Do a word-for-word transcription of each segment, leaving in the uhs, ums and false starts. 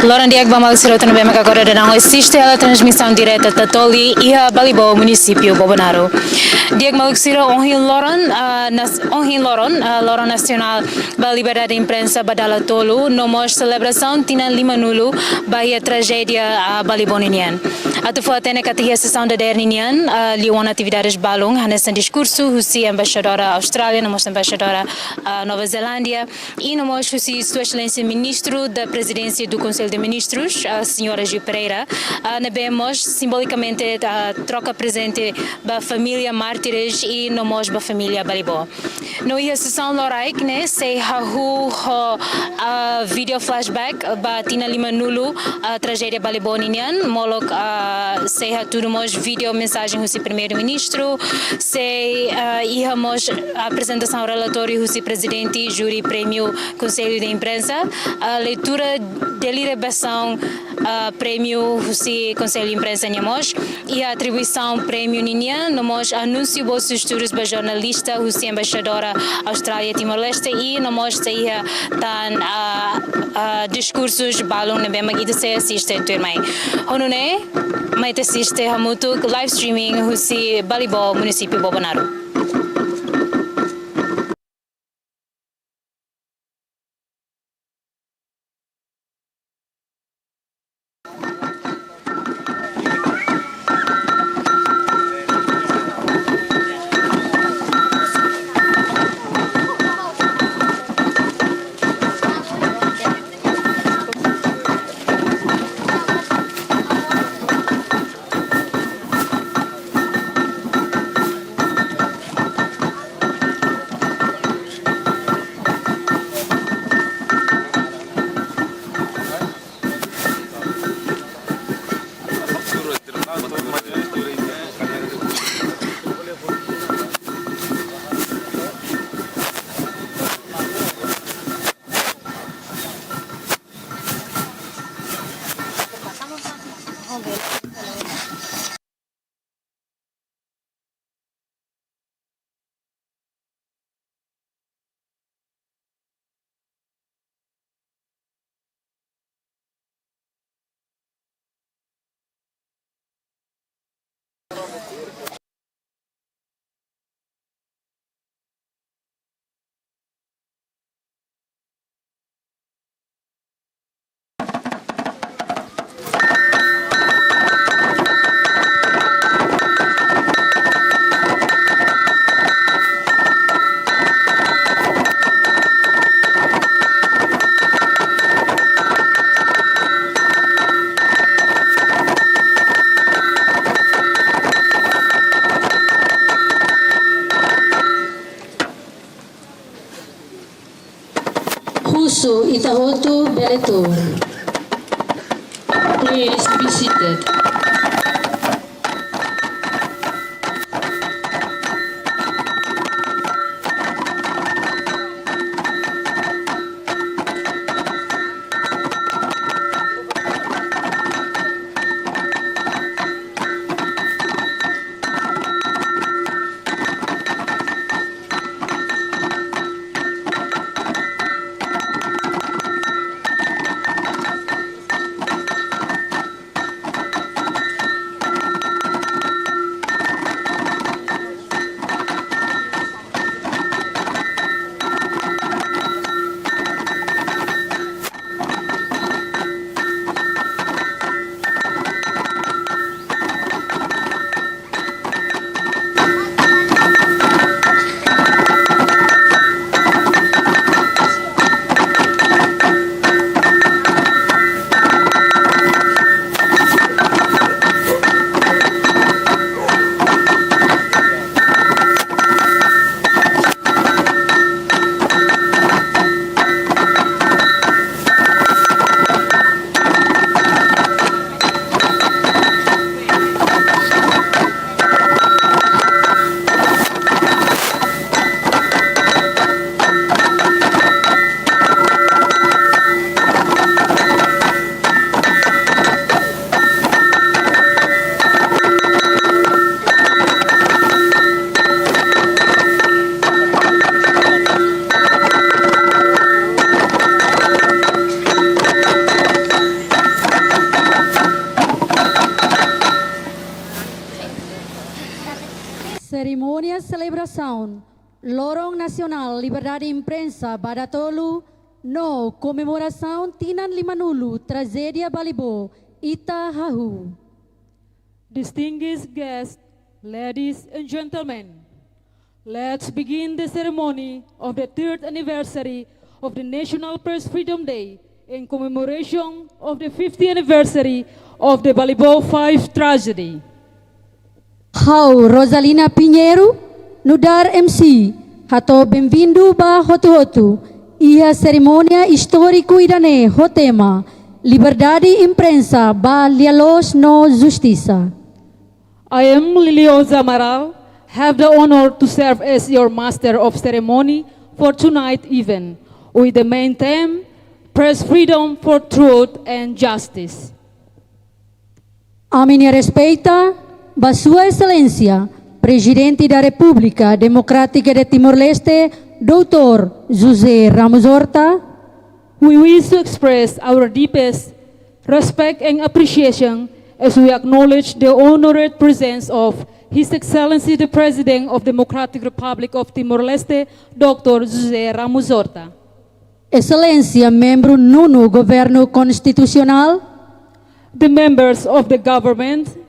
Loron di'ak ba maluk sira hotu ne'ebé mak agora daudaun asiste hela transmisaun direta Tatoli iha Balibó, munisípiu Bobonaro. Di'ak maluk sira, ohin loron, ah, nas-, ohin loron, ah, loron nasionál ba liberdade imprensa ba dala tolu, no mós selebrasaun tinan limanulu ba iha trajédia, ah, Balibó ninian. Atu fó-hatene katak iha sesaun dadeer ninian, ah, liu ona atividades balun, hanesan diskursu husi embaixadora Austrália, no mós embaixadora, ah, Nova Zelándia, i no mós husi Sua Exelénsia Ministru da Prezidénsia do Conselho de Ministros, ah, señora Gil Pereira, ah, ne'ebé mós simbolikamente, ah, troka prezente ba família mártires i no mós ba família Balibó. No iha sesaun loraik ne'e sei hahú ho, ah, video flashback ba tinan limanulu, ah, trajédia Balibó ninian, molok, ah, sei hatudu mós video mensajen husi Primeiru-Ministru, sei, ah, iha mós aprezentasaun relatóriu husi Prezidente Júri Prémiu Konsellu de Imprensa, ah, leitura deliberasaun, ah, prémiu husi Konsellu Imprensa nian mós, iha atribuisaun prémiu ninian, no mós anúnsiu bolsa estudus ba jornalista husi embaixadora Austrália Timor-Leste i no mós sei iha tan, ah, ah, diskursus balun ne'ebé mak ita sei asiste tuirmai. Ho nune'e, mai ita asiste hamutuk live streaming husi Balibó, munisípiu Bobonaro. Husu ita hotu bele tuur. Please be seated. Serimónia selebrasaun Loron Nasionál Liberdade Imprensa ba datolu no komemorasaun tinan limanulu trajédia Balibó ita hahú. Distinguished guests, ladies and gentlemen, let's begin the ceremony of the third anniversary of the National Press Freedom Day in commemoration of the fiftieth anniversary of the Balibó five tragedy. Ha'u, Rosalina Pinheiro, nu'udar M C, hato'o benvindu ba hotu-hotu iha serimónia istóriku ida-ne'e ho tema Liberdade Imprensa ba Lia-Loos no Justisa. I am Lilioza Amaral, have the honor to serve as your master of ceremony for tonight event, with the main theme, Press Freedom for Truth and Justice. Ami-nia respeita ba Sua Exelénsia, Prezidente da Repúblika Demokrátika de Timor-Leste, doutór José Ramos Horta. We wish to express our deepest respect and appreciation as we acknowledge the honored presence of His Excellency the President of Democratic Republic of Timor-Leste, doutór José Ramos Horta. Exelénsia, membru nonu Governu Konstitusionál. The members of the government.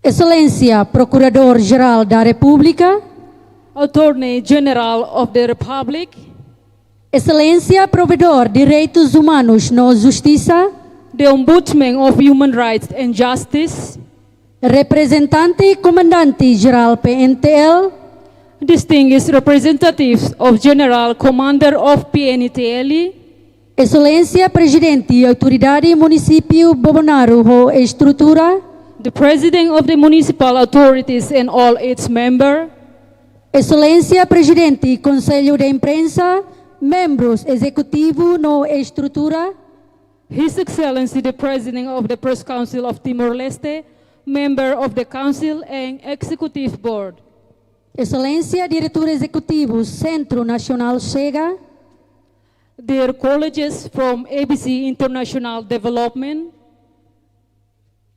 Exelénsia, Prokuradór-Jerál da Repúblika. Attorney General of the Republic. Exelénsia, Provedór Direitus Umanus no Justisa. The Ombudsman of Human Rights and Justice. Reprezentante Komandante Jerál P N T L. Distinguished representatives of General Commander of P N T L. Exelénsia, Prezidente Autoridade Munisípiu Bobonaro ho estrutura. The President of the Municipal Authorities and all its member. Exelénsia, Prezidente Konsellu de Imprensa, membrus ezekutivu no estrutura. His Excellency the President of the Press Council of Timor-Leste, member of the Council and Executive Board. Exelénsia, Diretór Ezekutivu Sentru Nasionál Chega. Dear colleagues from A B C International Development.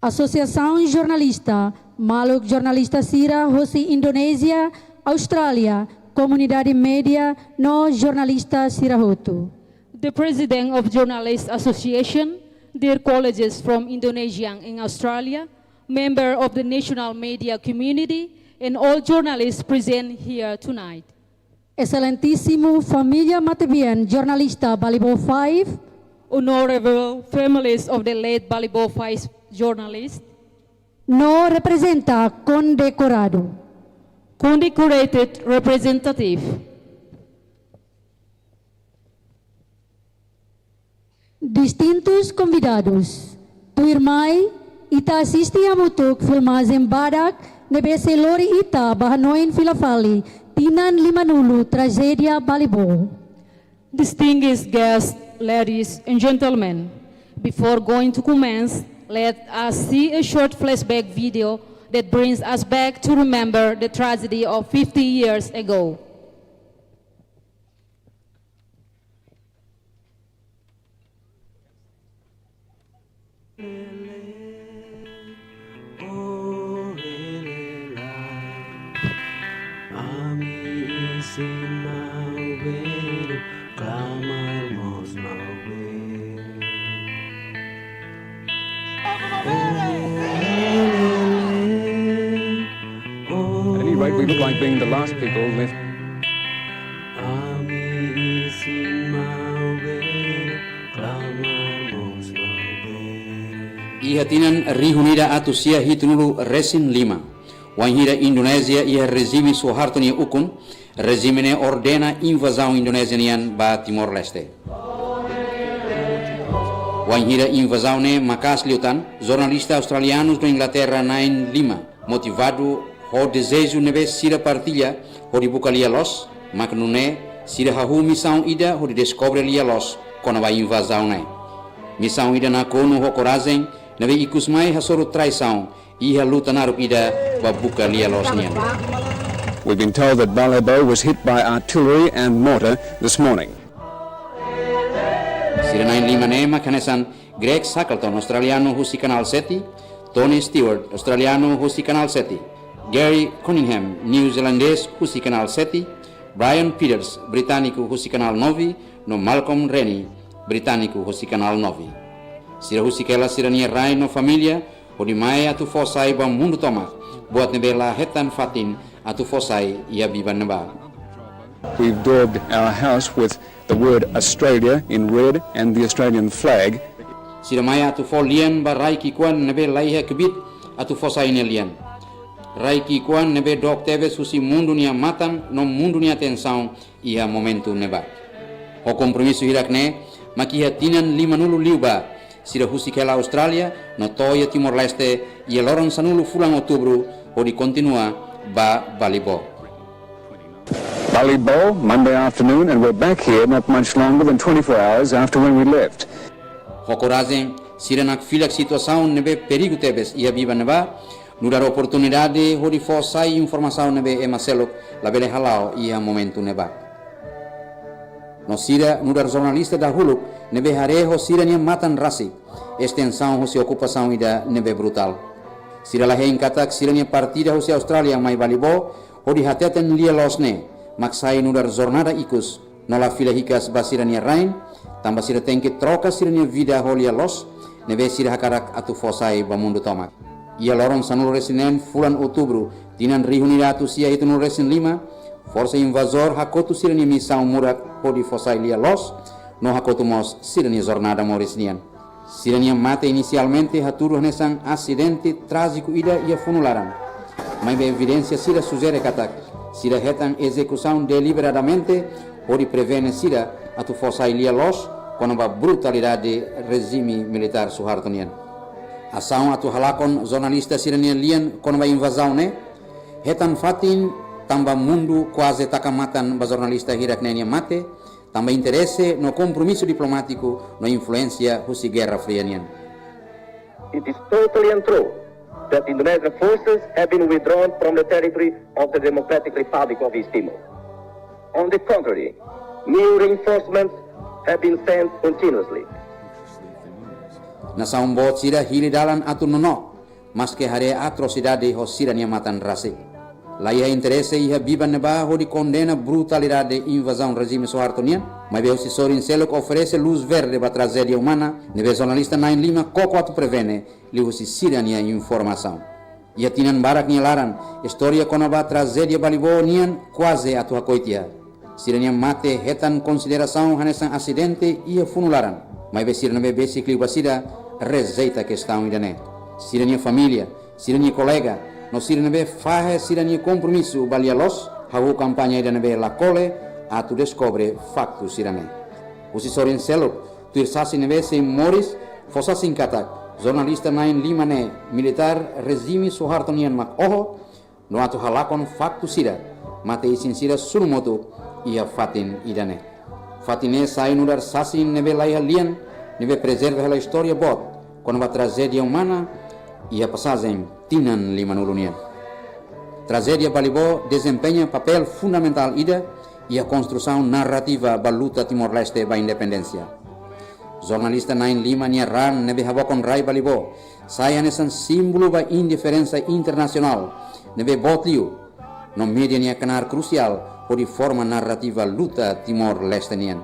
Asosiasaun Jornalista, maluk jornalista sira hosi Indonézia, Austrália, komunidade média no jornalista sira hotu. The President of Journalists Association, dear colleagues from Indonesia and Australia, member of the national media community, and all journalists present here tonight. Exelentísimu família matebian jornalista Balibó five. Honorable families of the late Balibó five journalist. No reprezenta kondekoradu. Condecorated representative. Distintus konvidadus. Tuirmai, ita asiste hamutuk filmajen badak ne'ebé sei lori ita ba hanoin fila fali tinan limanulu trajédia Balibó. Distinguished guests, ladies and gentlemen, before going to commence, let us see a short flashback video that brings us back to remember the tragedy of fifty years ago. Ami isin maubé, klamar mós maubé. At any rate, we look like being the last people left. Ami isin maubé, klamar mós maubé. Iha tinan rihun ida atus sia hitunulu resin lima, wainhira Indonézia iha rejime Suharto nia ukun, rejime ne'e ordena invazaun Indonézia nian ba Timor-Leste. Wainhira invazaun ne'e maka'as liután, jornalista australianus no Inglaterra na'in lima, motivadu ho dezeju ne'ebé sira partilla hodi buka lia-loos, mak nune'e sira hahú misaun ida hodi deskobre lia-loos kona-ba invazaun ne'e. Misaun ida nakonu ho korajen, ne'ebé ikusmai hasoru traisaun iha luta naruk ida ba buka lia-loos nian. We've been told that Balibó was hit by artillery and mortar this morning. Sira na'in lima ne'e mak hanesan Greg Shackleton, australianu husi Kanál Sete, Tony Stewart, australianu husi Kanál Sete, Gary Cunningham, neozelandés, husi Kanál Sete, Brian Peters, britániku, husi Kanál Nove, no Malcolm Rennie, britániku, husi Kanál Nove. Sira husik hela sira-nia rain no família, hodi mai atu fó sai ba mundu tomak, buat ne'ebé la hetan fatin atu fó sai iha biban ne'ebá. We've daubed our house with the word Australia in red and the Australian flag. Sira mai atu fó lian ba rai ki'ikoan ne'ebé laiha kbiit atu fó sai nia lian. Rai ki'ikoan ne'ebé dook tebes husi mundu nia matan no mundu nia atensaun iha momentu ne'ebá. Ho kompromisu hirak-ne'e, mak iha tinan limanulu liubá, sira husik hela Austrália no to'o iha Timor-Leste iha loron sanulu fulan Outubru, hodi kontinua ba Balibó. Balibó, Monday afternoon, and we're back here not much longer than twenty-four hours after when we left. Ho korajen, sira nakfilak situasaun ne'ebé perigu tebes iha biban ne'ebá, nu'udar oportunidade hodi fó sai informasaun ne'ebé ema seluk labele hala'o iha momentu ne'ebá. No sira nu'udar jornalista dahuluk ne'ebé haree ho sira-nia matan rasik estensaun husi okupasaun ida ne'ebé brutál. Sira la hein katak sira-nia partida husi Austrália mai Balibó hodi hateten lia-loos ne'e, mak sai nu'udar jornada ikus, no la fila hikas ba sira-nia rain, tanba sira tenke troka sira-nia vida ho lia-loos ne'ebé sira hakarak atu fó sai ba mundu tomak. Iha loron sanulu-resin-neen fulan Outubru, tinan rihun ida atus sia hitunulu-resin-lima, forsa invazór hakotu sira-nia misaun murak hodi fó sai lia-loos, no hakotu mós sira-nia jornada moris nian. Sira-nia mate inisialmente hatudu hanesan asidente trájiku ida iha funu laran. Maibé evidénsia sira sujere katak sira hetan ezekusaun deliberadamente hodi prevene sira atu fó sai lia-loos kona-ba brutalidade rejime militár Suharto nian. Asaun atu halakon jornalista sira-nia lian kona-ba invazaun ne'e hetan fatin, tanba mundu kuaze taka matan ba jornalista hirak-ne'e nia mate, tanba interese no kompromisu diplomátiku no influénsia husi Guerra Fria nian. It is totally untrue that Indonesian forces have been withdrawn from the territory of the Democratic Republic of East Timor. On the contrary, new reinforcements have been sent continuously. Nasaun boot sira hili dalan atu nonook, maske haree atrosidade ho sira-nia matan rasik. La iha interese iha biban ne'ebá hodi kondena brutalidade invazaun rejime Suharto nian, maibé husi sorin seluk oferese luz verde ba trajédia umana ne'ebé jornalista na'in-lima koko atu prevene liuhusi sira-nia informasaun. Iha tinan barak nia laran, istória kona-ba trajédia Balibó nian kuaze atu hakoi tiha. Sira-nia mate hetan konsiderasaun hanesan asidente iha funu laran. Maibé sira ne'ebé besik liu ba sira rejeita kestaun ida-ne'e. Sira-nia família, sira-nia kolega, no sira ne'ebé fahe sira-nia kompromisu ba lia-loos, hahú kampaña ida ne'ebé la kole atu deskobre faktu sira-ne'e. Husi sorin seluk, tuir sasin ne'ebé sei moris, fó sasin katak jornalista na'in-lima ne'e militár rejime Suharto nian mak oho, no atu halakon faktu sira, mate-isin sira sunu motuk iha fatin ida-ne'e. Fatin ne'e sai nu'udar sasin ne'ebé la iha lian, ne'ebé prezerva hela istória boot kona-ba trajédia umana iha pasajen tinan limanulu nian. Trajédia Balibó dezempeña papél fundamentál ida iha konstrusaun narrativa ba luta Timor-Leste ba independénsia. Jornalista na'in-lima nia raan ne'ebé habokon rai Balibó sai hanesan símbolu ba indiferensa internasionál ne'ebé boot liu, no média nia knaar krusiál hodi forma narrativa luta Timor-Leste nian.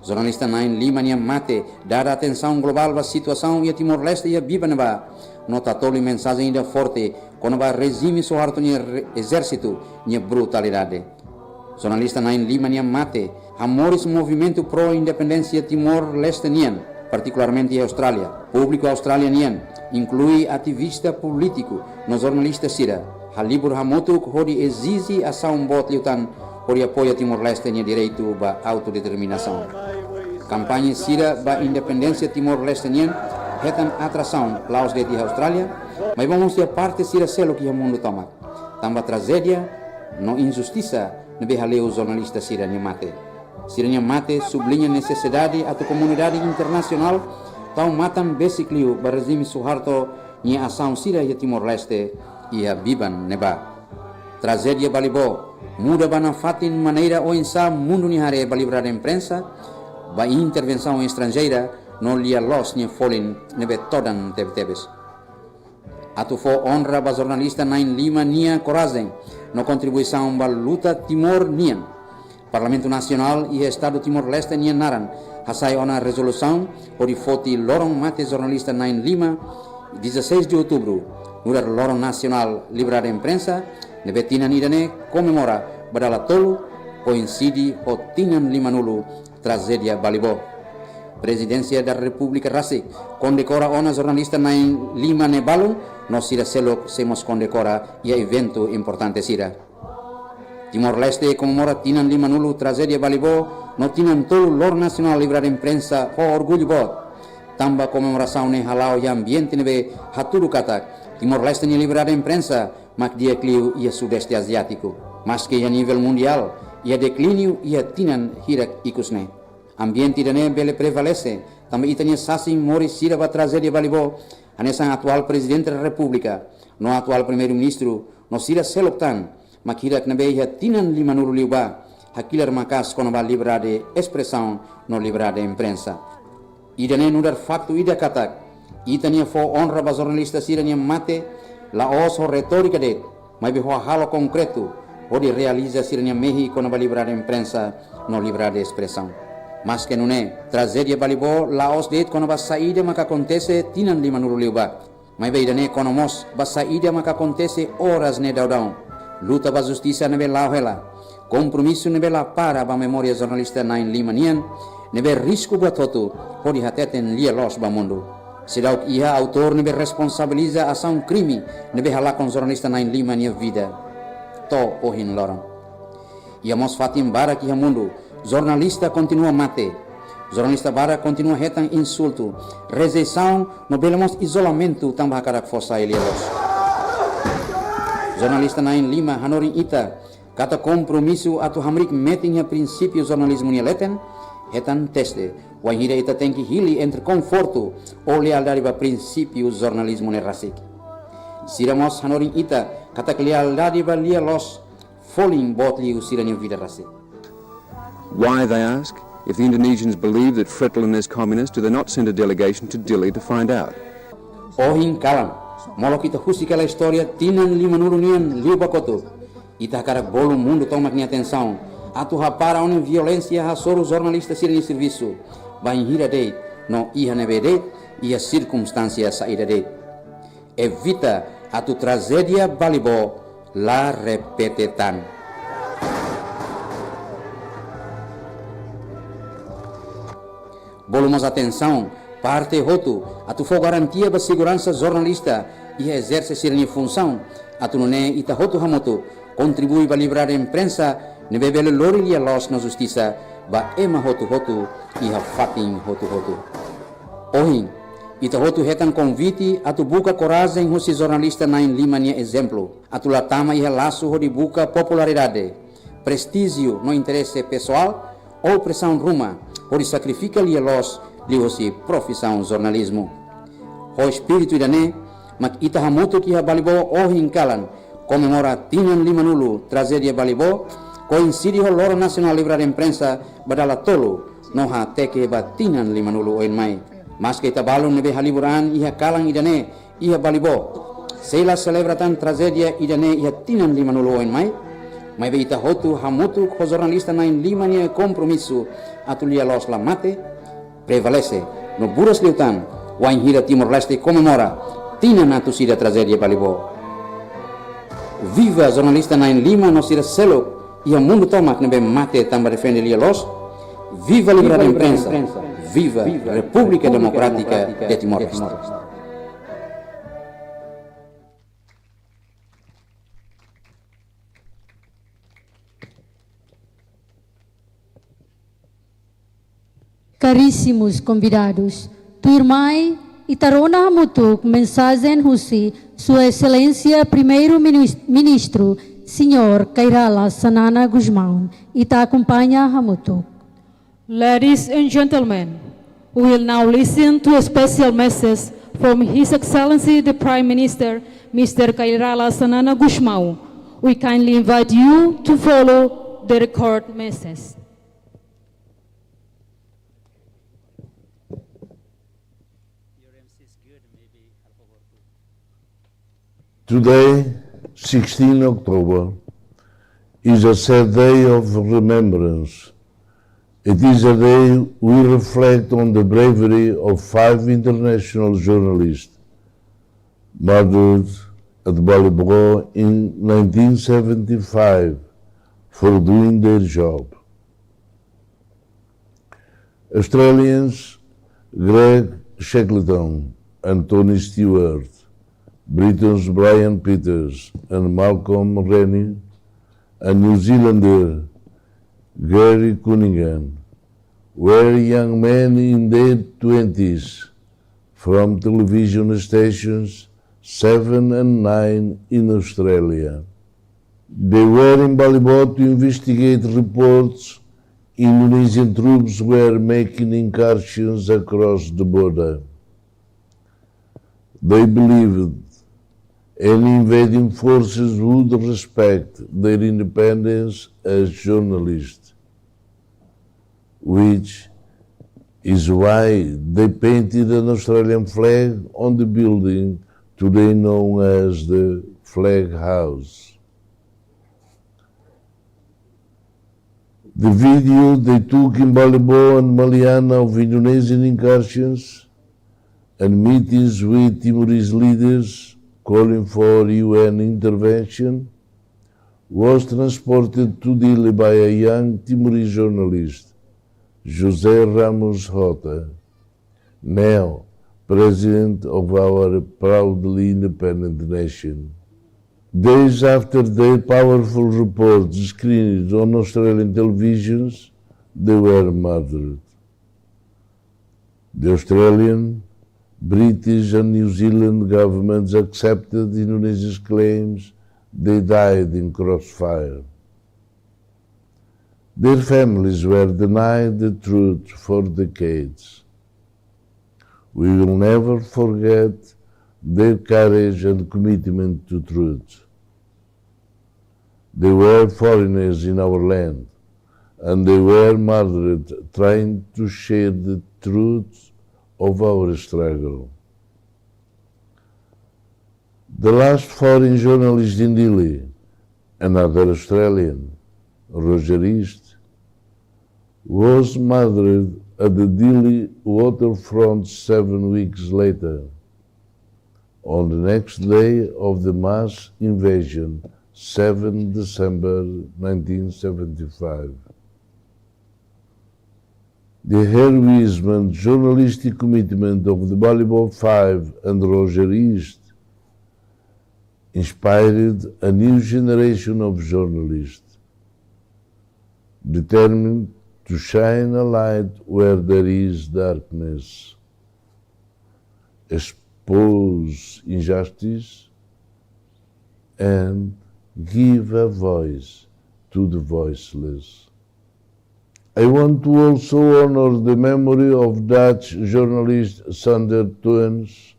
Jornalista na'in-lima nia mate dada atensaun globál ba situasaun iha Timor-Leste iha biban ne'ebá, no tatoli mensajen ida forte kona-ba rejime Suharto nia re-, ezérsitu nia brutalidade. Jornalista na'in-lima nia mate hamoris movimentu pro-independénsia Timor-Leste nian, partikularmente iha Austrália. Públiku Austrália nian, inklui ativista polítiku no jornalista sira, halibur hamutuk hodi ezije asaun boot liután hodi apoia Timor-Leste nia direitu ba autodeterminasaun. Kampaña sira ba independénsia Timor-Leste nian hetan atrasaun la'ós de'it iha Austrália, maibé mós iha parte sira seluk iha mundu tomak, tanba trajédia no injustisa ne'ebé hale'u jornalista sira-nia mate. Sira-nia mate subliña nesesidade atu komunidade internasionál tau matan besik liu ba rejime Suharto nia asaun sira iha Timor-Leste iha biban ne'ebá. Trajédia Balibó muda ba nafatin maneira oinsá mundu nia haree ba liberdade imprensa, ba intervensaun estranjeira no lia-loos nia folin ne'ebé todan tebetebes. Atu fó onra ba jornalista na'in-lima nia korajen no kontribuisaun ba luta Timor nian, Parlamentu Nasionál iha Estadu Timor-Leste nia naran hasai ona rezolusaun hodi foti loron mate jornalista na'in-lima, dezasseis de outubro, nu'udar Loron Nasionál Liberdade Imprensa, ne'ebé tinan ida-ne'e komemora ba dala tolu, koinside ho tinan limanulu trajédia Balibó. Prezidénsia da Repúblika rasik kondekora ona jornalista na'in-lima ne'e balun, no sira seluk sei mós kondekora iha eventu importante sira. Timor-Leste komemora tinan limanulu trajédia Balibó no tinan tolu Loron Nasionál Liberdade Imprensa ho orgullu boot. Tanba komemorasaun ne'e hala'o iha ambiente ne'ebé hatudu katak Timor-Leste nia liberdade imprensa mak di'ak liu iha Sudeste Aziátiku. Maske iha nivel mundiál iha deklíniu iha tinan hirak ikus ne'e, ambiente ida-ne'e bele prevalese tanba ita-nia sasin moris sira ba trajédia Balibó, hanesan atuál Prezidente da Repúblika no atuál Primeiru-Ministru no sira seluk tan, mak hirak ne'ebé iha tinan limanulu liubá hakilar maka'as kona-ba liberdade espresaun no liberdade imprensa. Ida-ne'e nu'udar faktu ida katak ita-nia fó onra ba jornalista sira-nia mate la'ós ho retórika de'it, maibé ho hahalok konkretu hodi realiza sira-nia mehi kona-ba liberdade imprensa no liberdade espresaun. Maske nune'e, trajédia Balibó la'ós de'it kona-ba saida maka akontese tinan limanulu liubá, maibé ida-ne'e kona mós ba saida maka akontese oras ne'e daudaun. Luta ba justisa ne'ebé la'o hela, kompromisu ne'ebé la para ba memória jornalista na'in-lima nian, ne'ebé risku buat hotu hodi hateten lia-loos ba mundu. Seidauk iha autór ne'ebé responsabiliza asaun krime ne'ebé halakon jornalista na'in-lima nia vida to'o ohin loron. Iha mós fatin barak iha mundu, jornalista kontinua mate. Jornalista barak kontinua hetan insultu, rejeisaun no bele mós izolamentu tanba hakarak fó sai lia-loos. Jornalista na'in-lima hanorin ita katak kompromisu atu hamriik metin iha prinsípiu jornalizmu nia leten hetan teste wainhira ita tenke hili entre konfortu ou lealdade ba prinsípiu jornalizmu ne'e rasik. Sira mós hanorin ita katak lealdade ba lia-loos folin boot liu sira-nia vida rasik. Why, they ask, if the Indonesians believe that Fretilin is communist, do they not send a delegation to Dili to find out? Ohin kalan, molok ita husik hela istória tinan limanulu nian liubá kotuk, ita hakarak bolu mundu tomak nia atensaun atu hapara ona violénsia hasoru jornalista sira-nia servisu, bainhira de'it no iha ne'ebé de'it, iha sirkunstánsia saida de'it. Evita atu trajédia Balibó la repete tan. Bolu mós atensaun parte hotu atu fó garantia ba seguransa jornalista iha ezerse sira-nia funsaun, atu nune'e ita hotu hamutuk kontribui ba liberdade imprensa ne'ebé bele lori lia-loos no justisa ba ema hotu-hotu iha fatin hotu-hotu. Ohin, ita hotu hetan konvite atu buka korajen husi jornalista na'in-lima nia ezemplu, atu la tama iha lasu hodi buka popularidade, prestíjiu no interese pesoál, ou presaun ruma hodi sakrifika lia-loos liuhusi profisaun jornalizmu. Ho espíritu ida-ne'e mak ita hamutuk iha Balibó ohin kalan komemora tinan limanulu trajédia Balibó, koinside ho Loron Nasionál Liberdade Imprensa ba dala tolu no hateke ba tinan limanulu oin mai. Maske ita balun ne'ebé halibur an iha kalan ida-ne'e iha Balibó sei la selebra tan trajédia ida-ne'e iha tinan limanulu oin mai, maibé ita hotu hamutuk ho jornalista na'in-lima nia kompromisu atu lia-loos la mate, prevalese no buras liután wainhira Timor-Leste komemora tinan atus ida trajédia Balibó. Viva jornalista na'in-lima no sira seluk iha mundu tomak ne'ebé mate tanba defende lia-loos. Viva liberdade imprensa. Viva Repúblika Demokrátika de Timor-Leste. Caríssimos convidados, tuirmai ita rona hamutuk mensajen husi Sua Exelénsia Primeiru-Minis-, Ministru, Señór Kay Rala Xanana Gusmão, ita akompaña hamutuk. Ladies and gentlemen, we will now listen to a special message from His Excellency the Prime Minister, Mister Kay Rala Xanana Gusmão. We kindly invite you to follow the record message. Your M C is good, maybe I'll forward to. Today, sixteen October, is a sad day of remembrance. It is a day we reflect on the bravery of five international journalists murdered at Balibo in nineteen seventy-five for doing their job. Australians Greg Shackleton and Tony Stewart, Britons Brian Peters and Malcolm Rennie, and New Zealander Gary Cunningham were young men in their twenties from television stations seven and nine in Australia. They were in Balibo to investigate reports Indonesian troops were making incursions across the border. They believed any invading forces would respect their independence as journalists, which is why they painted an Australian flag on the building today known as the Flag House. The video they took in Balibo and Maliana of Indonesian incursions and meetings with Timorese leaders calling for U N intervention was transported to Dili by a young Timorese journalist, José Ramos Horta, now president of our proudly independent nation. Days after their powerful report screened on Australian televisions, they were murdered. The Australian, British and New Zealand governments accepted Indonesia's claims they died in crossfire. Their families were denied the truth for decades. We will never forget their courage and commitment to truth. They were foreigners in our land, and they were murdered trying to share the truth of our struggle. The last foreign journalist in Dili, another Australian, Roger East, was murdered at the Dili waterfront seven weeks later, on the next day of the mass invasion, seven December nineteen seventy-five. The heroism and journalistic commitment of the Balibo Five and Roger East inspired a new generation of journalists determined to shine a light where there is darkness, expose injustice, and give a voice to the voiceless. I want to also honor the memory of Dutch journalist Sander Toens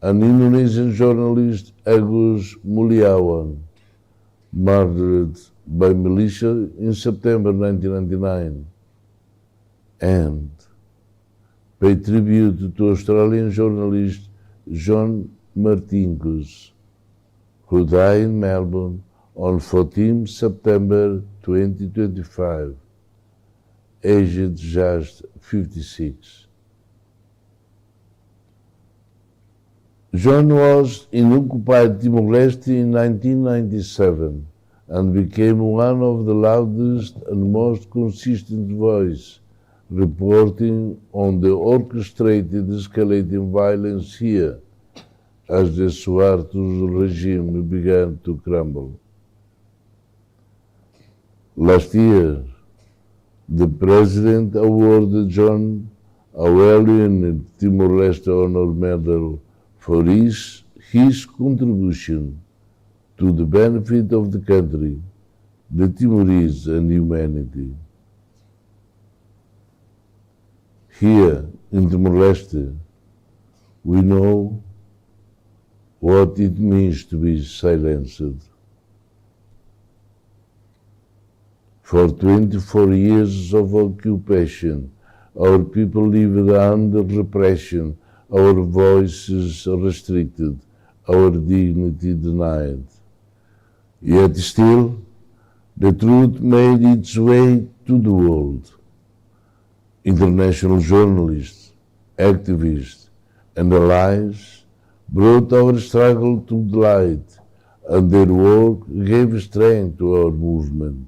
and Indonesian journalist Agus Muliawan, murdered by militia in September nineteen ninety-nine, and pay tribute to Australian journalist John Martinkus, who died in Melbourne on fourteen September twenty twenty-five, aged just fifty-six. John was in occupied Timor-Leste in nineteen ninety-seven and became one of the loudest and most consistent voice reporting on the orchestrated escalating violence here as the Suharto's regime began to crumble. Last year, the President awarded John a well-earned Timor-Leste Honor Medal for his, his contribution to the benefit of the country, the Timorese and humanity. Here in Timor-Leste, we know what it means to be silenced. For twenty-four years of occupation, our people lived under repression, our voices restricted, our dignity denied. Yet still, the truth made its way to the world. International journalists, activists, and allies brought our struggle to light, and their work gave strength to our movement.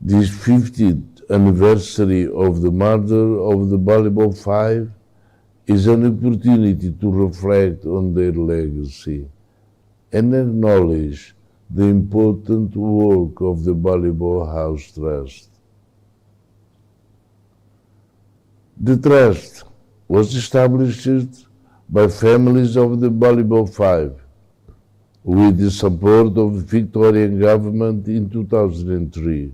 This fiftieth anniversary of the murder of the Balibo Five is an opportunity to reflect on their legacy and acknowledge the important work of the Balibo House Trust. The trust was established by families of the Balibo Five, with the support of the Victorian government in two thousand three,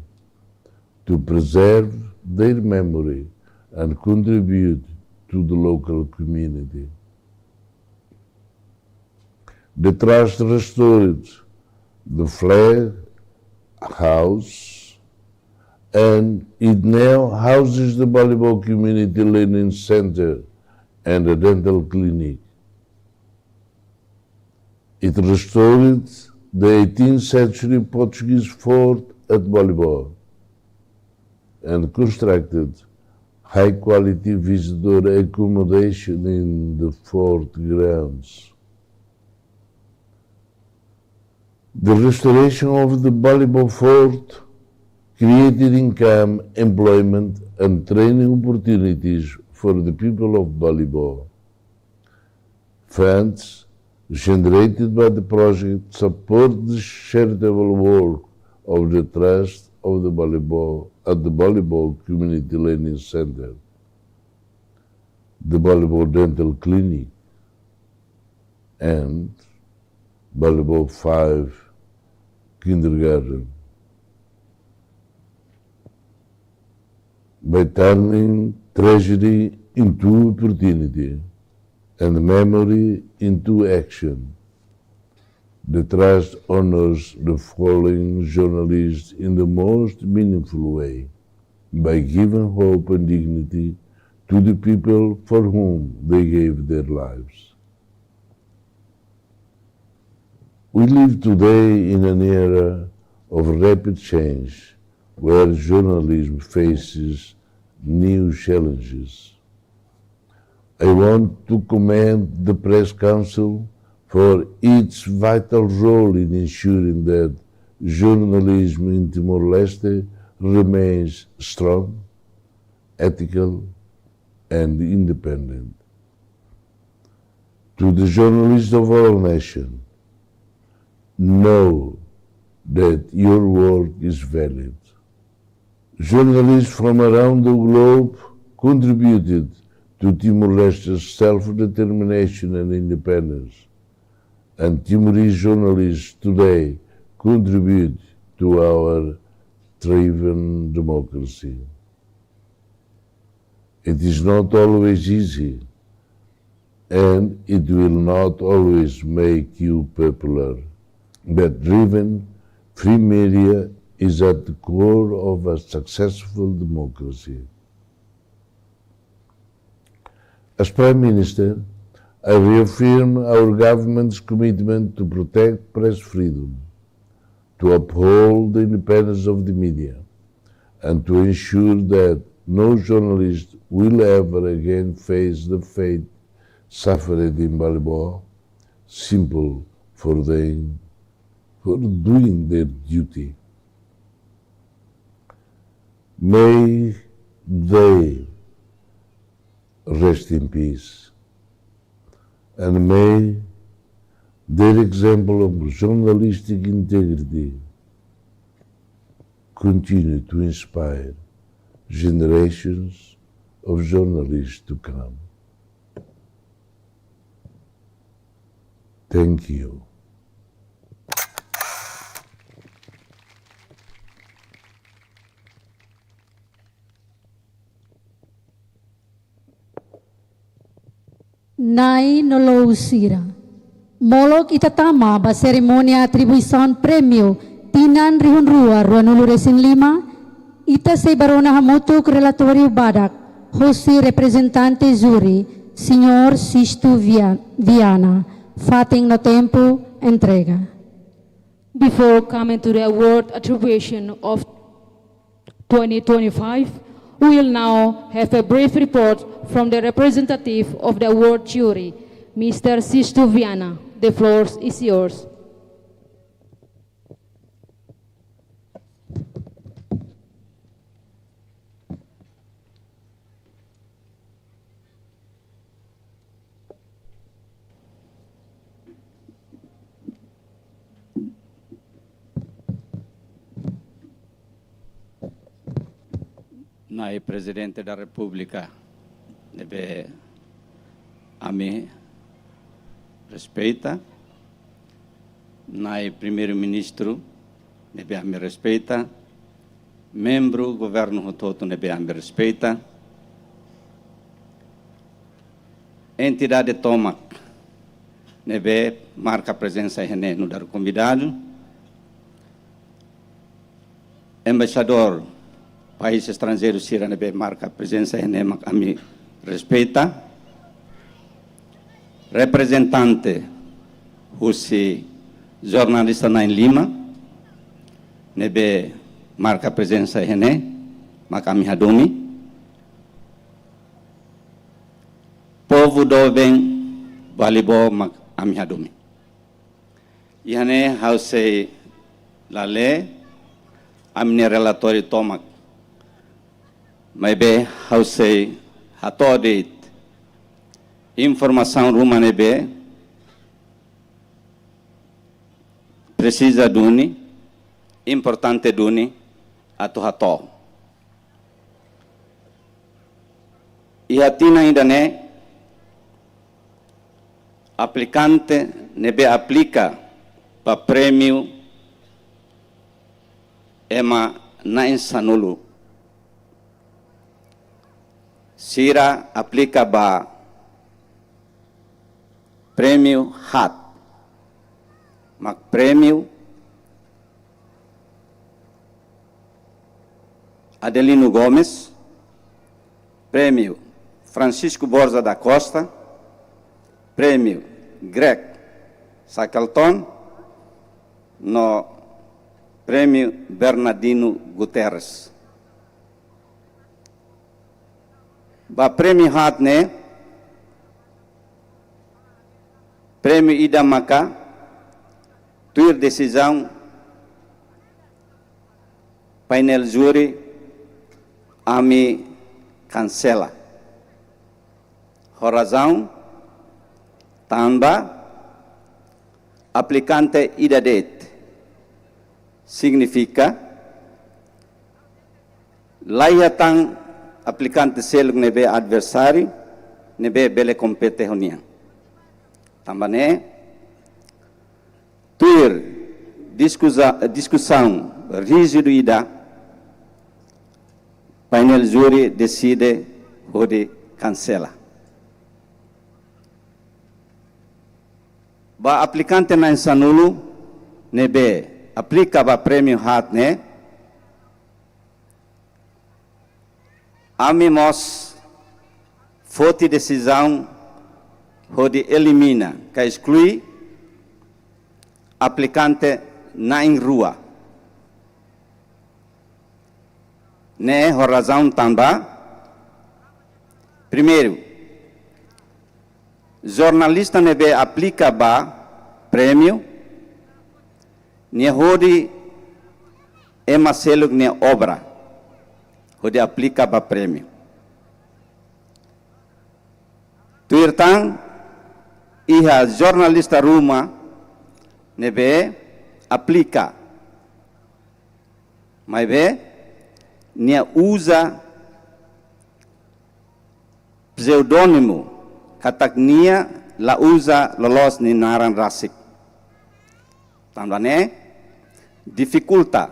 to preserve their memory and contribute to the local community. The trust restored the flag house, and it now houses the Balibo Community Learning Center and a dental clinic. It restored the eighteenth century Portuguese fort at Balibo and constructed high quality visitor accommodation in the fort grounds. The restoration of the Balibo fort created income, employment, and training opportunities for the people of Balibo. Funds generated by the project support the charitable work of the Trust of the Balibo at the Balibo Community Learning Center, the Balibo Dental Clinic, and Balibo Five Kindergarten. By turning tragedy into opportunity and memory into action, the trust honors the fallen journalists in the most meaningful way by giving hope and dignity to the people for whom they gave their lives. We live today in an era of rapid change where journalism faces new challenges. I want to commend the Press Council for its vital role in ensuring that journalism in Timor-Leste remains strong, ethical, and independent. To the journalists of our nation, know that your work is valid. Journalists from around the globe contributed to Timor-Leste's self-determination and independence, and Timorese journalists today contribute to our thriving democracy. It is not always easy, and it will not always make you popular, but driven free media is at the core of a successful democracy. As Prime Minister, I reaffirm our government's commitment to protect press freedom, to uphold the independence of the media, and to ensure that no journalist will ever again face the fate suffered in Balibo, simple for them, for doing their duty. May they rest in peace, and may their example of journalistic integrity continue to inspire generations of journalists to come. Thank you. Na'i no lou sira. Molok ita tama ba serimónia atribuisaun prémiu tinan rihun rua ruanulu resin lima, ita sei bá rona hamutuk relatóriu badak hosi reprezentante júri, Señór Sisto Via-, Viana, fatin no tempu entrega. Before coming to the award attribution of twenty twenty-five, we will now have a brief report from the representative of the award jury, Mister Sisto Viana. The floor is yours. Na'i Prezidente da Repúblika ne'ebé ami respeita, Na'i Primeiru-Ministru ne'ebé ami respeita, membru governu hotu-hotu ne'ebé ami respeita, entidade tomak ne'ebé marka prezensa iha ne'e nu'udar konvidadu, embaixadór país estranjeiru sira ne'ebé marka prezensa iha ne'e mak ami respeita, reprezentante husi jornalista na'in-lima ne'ebé marka prezensa iha ne'e mak ami hadomi, povu doben Balibo mak ami hadomi. Iha ne'e ha'u sei la lee ami-nia relatóriu tomak, maibé ha'u sei hato'o de'it informasaun ruma ne'ebé presiza duni, importante duni atu hato'o. Iha tinan ida-ne'e, aplikante ne'ebé aplika ba prémiu ema na'in-sanulu. Sira aplika ba prémiu haat, mak prémiu Adelino Gomes, prémiu Francisco Borja da Costa, prémiu Greg Shackleton, no prémiu Bernardino Guterres. Ba prémiu haat ne'e, prémiu ida maka tuir desizaun painel júri ami kansela. Ho razaun tanba aplikante ida de'it. Signifika la iha tan aplikante seluk ne'ebé adversáriu ne'ebé bele kompete ho nia. Tanba ne'e, tuir diskusa-, diskusaun ríjidu ida, painel júri deside hodi kansela. Ba aplikante na'in-sanulu ne'ebé aplika ba prémiu haat ne'e, ami mós foti desizaun hodi elimina ka esklui aplikante na'in-rua. Ne'e ho razaun tanba, primeiru, jornalista ne'ebé aplika ba prémiu, nia hodi ema seluk nia obra hodi aplika ba prémiu. Tuir tan, iha jornalista ruma ne'ebé aplika, maibé nia uza pseudónimu, katak nia la uza loloos nia naran rasik. Tanba ne'e difikulta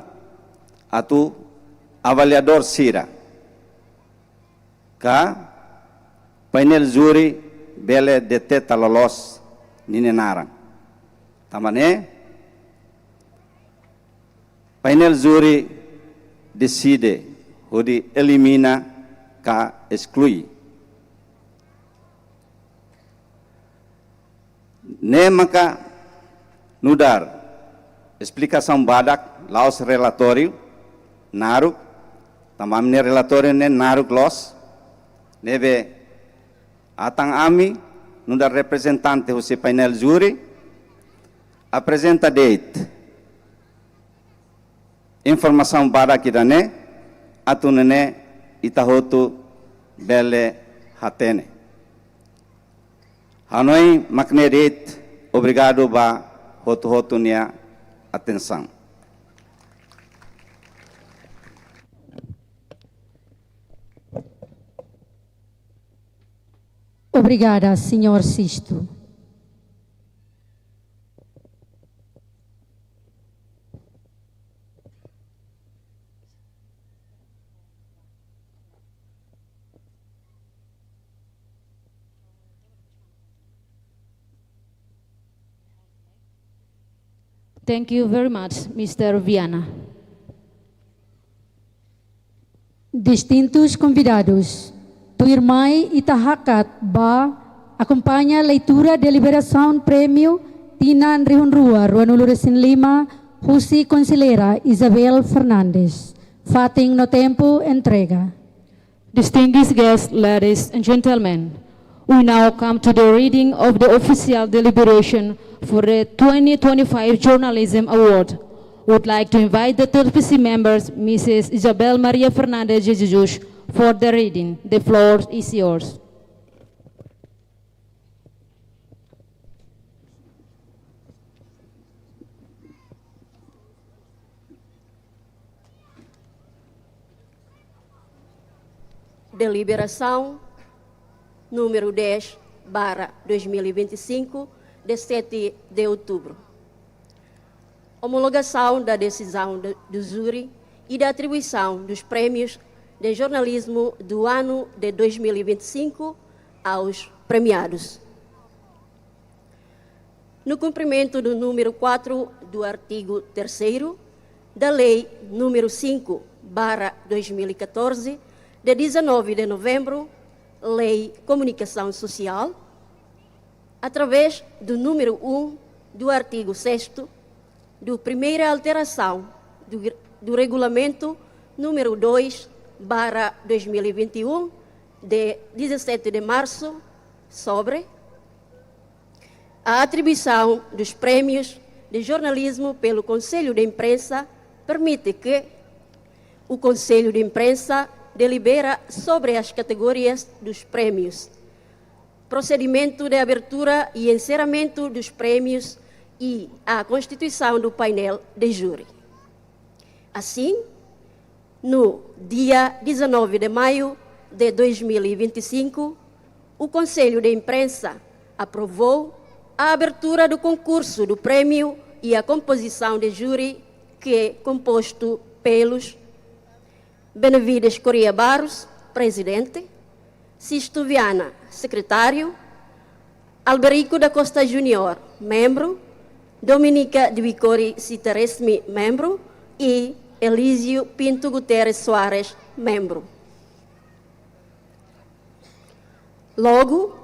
atu avaliadór sira ka painel júri bele deteta loloos ninia naran. Tanba ne'e painel júri deside hodi elimina ka esklui. Ne'e maka nu'udar esplikasaun badak, la'ós relatóriu naruk, tanba ami-nia relatóriu ne'e naruk loos, ne'ebé atan ami nu'udar reprezentante husi painel júri aprezenta de'it informasaun badak ida-ne'e, atu nune'e ita hotu bele hatene. Hanoin mak ne'e de'it, obrigadu ba hotu-hotu nia atensaun. Obrigada, señór Sisto. Thank you very much, mister Viana. Distintus konvidadus, tuirmai ita hakat ba akompaña leitura deliberasaun prémiu tinan rihun rua ruanulu-resin-lima husi Konselleira Isabel Fernandes. Fatin no tempu entrega. Distinguished guests, ladies and gentlemen, we now come to the reading of the official deliberation for the twenty twenty-five Journalism Award. Would like to invite the T F C members, Missus Isabel Maria Fernandes de Jesus, for the reading. The floor is yours. Deliberasaun número dez barra dois mil e vinte e cinco, de sete de outubro. Homologação da decisão do, do júri e da atribuição dos prémios de jornalismo do ano de dois mil e vinte e cinco aos premiados. No cumprimento do número quatro do artigo terceiro da Lei número cinco barra dois mil e catorze, de dezanove de novembro, Lei Comunicação Social, através do número um do artigo sexto, do primeira alteração do, do Regulamento número dois barra dois mil e vinte e um, de dezassete de março, sobre a atribuição dos prémios de jornalismo pelo Conselho de Imprensa, permite que o Conselho de Imprensa delibera sobre as categorias dos prémios, procedimento de abertura e encerramento dos prémios e a constituição do painel de júri. Assim, no dia dezanove de maio de dois mil e vinte e cinco, o Conselho de Imprensa aprovou a abertura do concurso do prémio e a composição de júri, que é composto pelos Benavides Correia Barros, presidente, Sisto Viana, secretário, Alberico da Costa Júnior, membro, Dominica de Vicori Sitaresmi, membro, e Elísio Pinto Guterres Soares, membro. Logo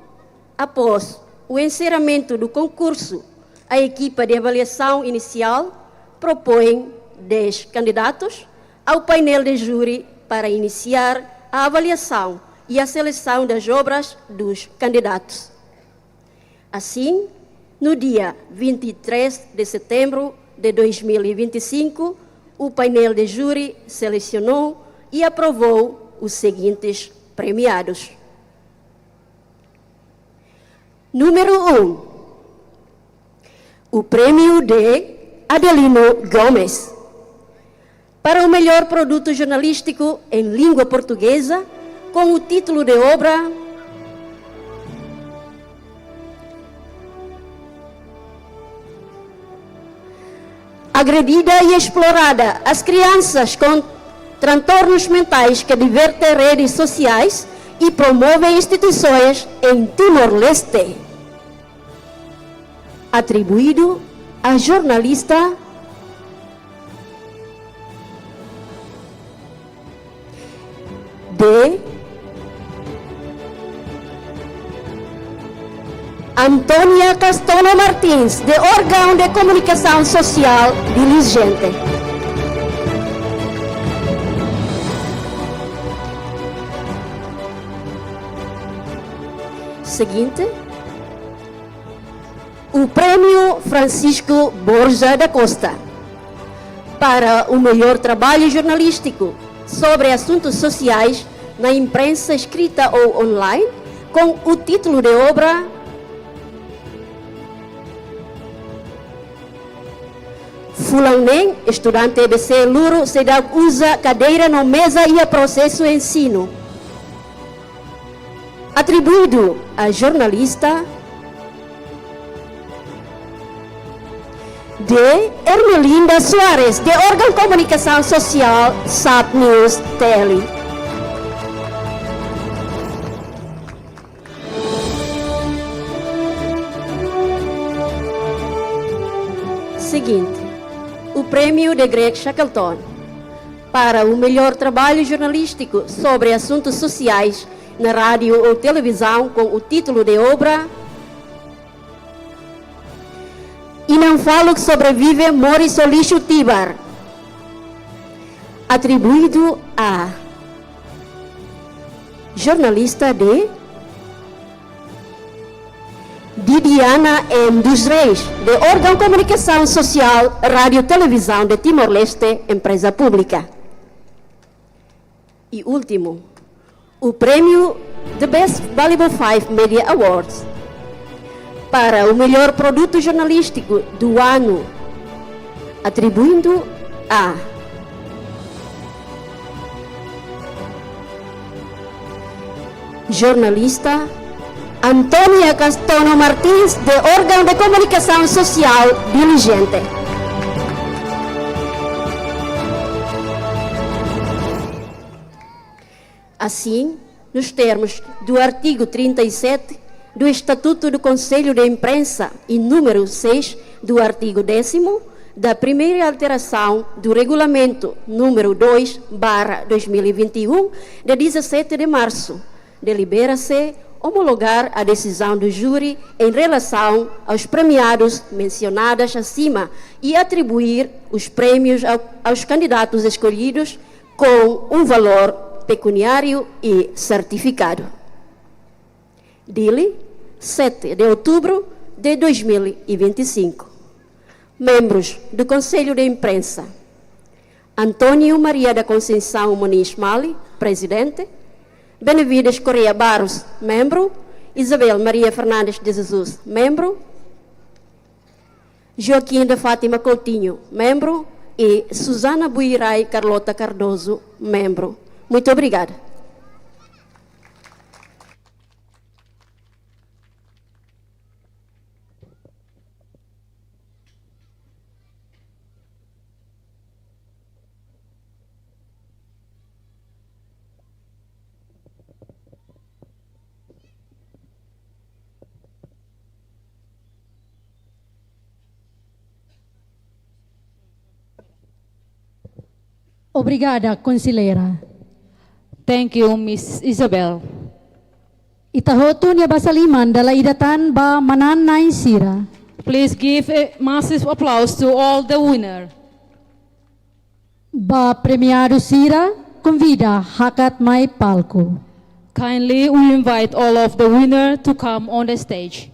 após o encerramento do concurso, a equipa de avaliação inicial propõe dez candidatos ao painel de júri para iniciar a avaliação e a seleção das obras dos candidatos. Assim, no dia vinte e três de setembro de dois mil e vinte e cinco, o painel de júri selecionou e aprovou os seguintes premiados. Número um, o prémio de Adelino Gomes, para o melhor produto jornalístico em língua portuguesa, com o título de obra Agredida e explorada, as crianças com transtornos mentais que divertem redes sociais e promovem instituições em Timor-Leste. Atribuído à jornalista D. Antónia Castono Martins, de órgaun de komunikasaun sosiál Diligente. Seguinte, o Prémio Francisco Borja da Costa para o melhor trabalho jornalístico sobre assuntos sociais na imprensa escrita ou online, com o título de obra Fulan neen, estudante E B C Luro seidauk uza kadeira no meza iha prosesu ensinu. Atribuído a jornalista D. Ermelinda Soares, de órgaun komunikasaun sosiál SAP News T L. Seguinte, o prémio de Greg Shackleton para o melhor trabalho jornalístico sobre assuntos sociais na rádio ou televisão, com o título de obra Inan Faluk Sobrevive Moris ho Lixu Tibar, atribuído a jornalista D. Didiana M. dos Reis, de órgaun komunikasaun sosiál Rádio Televizaun de Timor-Leste, empreza públika. E último, o prémio The Best Valuable Five Media Awards para o melhor produto jornalístico do ano, atribuindo a jornalista Antónia Castono Martins, de órgaun de komunikasaun sosiál Diligente. Assim, nos termos do artigo trinta e sete do Estatuto do Conselho de Imprensa e número seis do artigo décimo da primeira alteração do Regulamento número dois barra dois mil e vinte e um, de dezassete de março, delibera-se homologar a decisão do júri em relação aos premiados mencionadas acima e atribuir os prémios ao, aos candidatos escolhidos com um valor pecuniário e certificado. Dili, sete de outubro de dois mil e vinte e cinco. Membros do Conselho de Imprensa: António Maria da Conceição Moniz Mali, presidente. Benevides Correia Barros, membro. Isabel Maria Fernandes de Jesus, membro. Joaquim de Fátima Coutinho, membro, e Susana Buirai Carlota Cardoso, membro. Muito obrigada. Obrigada, konselleira. Thank you, Miss Isabel. Ita hotu nia basa liman dala ida tan ba manán-na'in sira. Please give a massive applause to all the winner. Ba premiadu sira, konvida hakat mai palku. Kindly, we invite all of the winner to come on the stage.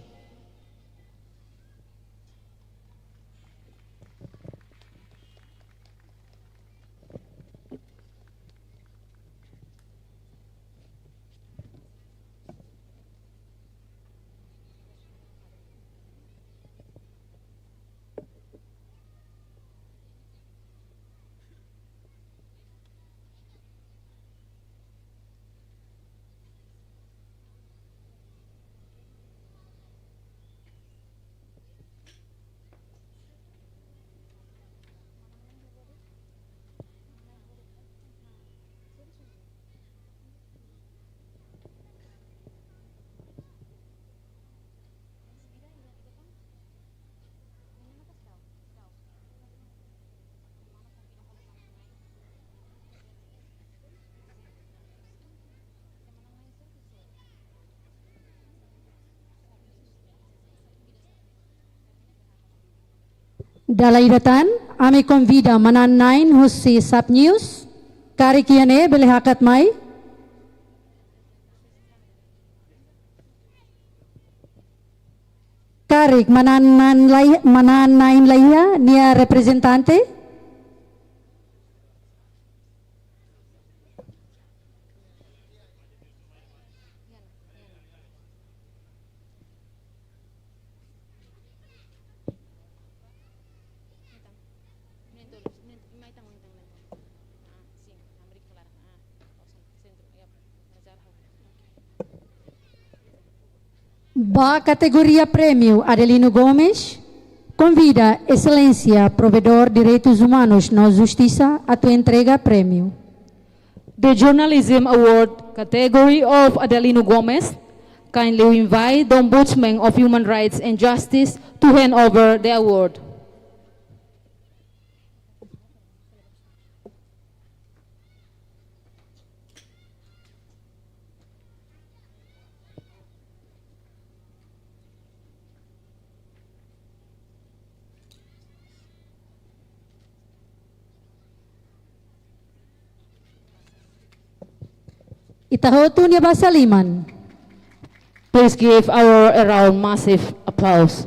Dala ida tan, ami konvida manán-na'in husi Sap News. Karik iha ne'e bele hakat mai. Karik manán-na'in lai-, manán-na'in la iha nia reprezentante. Ba kategoria prémiu Adelino Gomes, konvida Exelénsia Provedór Direitus Umanus no Justisa atu entrega prémiu. The Journalism Award category of Adelino Gomes, kindly invite the Ombudsman of Human Rights and Justice to hand over the award. Ita hotu nia basa liman. Please give our round massive applause.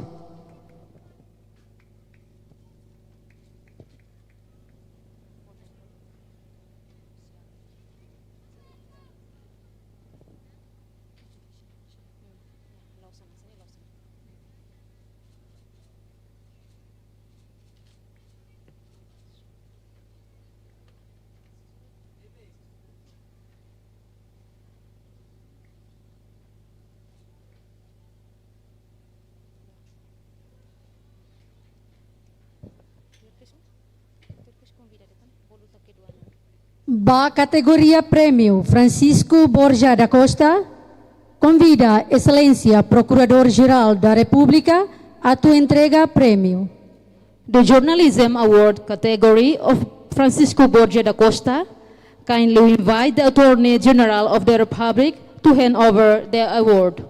Ba kategoria prémiu Francisco Borja da Costa, konvida Exelénsia Prokuradór Jerál da Repúblika atu entrega prémiu. The Journalism Award category of Francisco Borja da Costa, kindly invite the Attorney General of the Republic to hand over the award.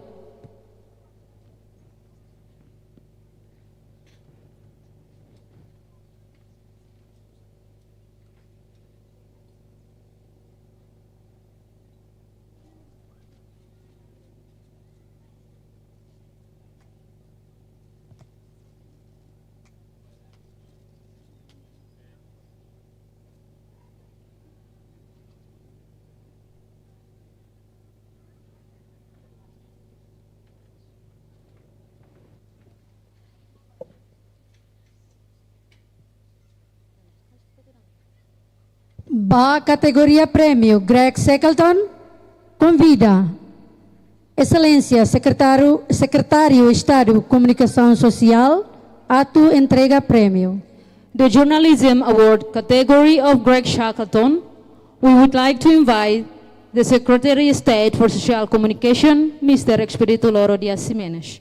Ba kategoria prémiu Greg Shackleton, konvida Exelénsia Sekretáriu, Sekretáriu Estadu Komunikasaun Sosiál atu entrega prémiu. The Journalism Award category of Greg Shackleton, we would like to invite the Secretary of State for Social Communication, Mister Expedito Loro Dias Ximenes.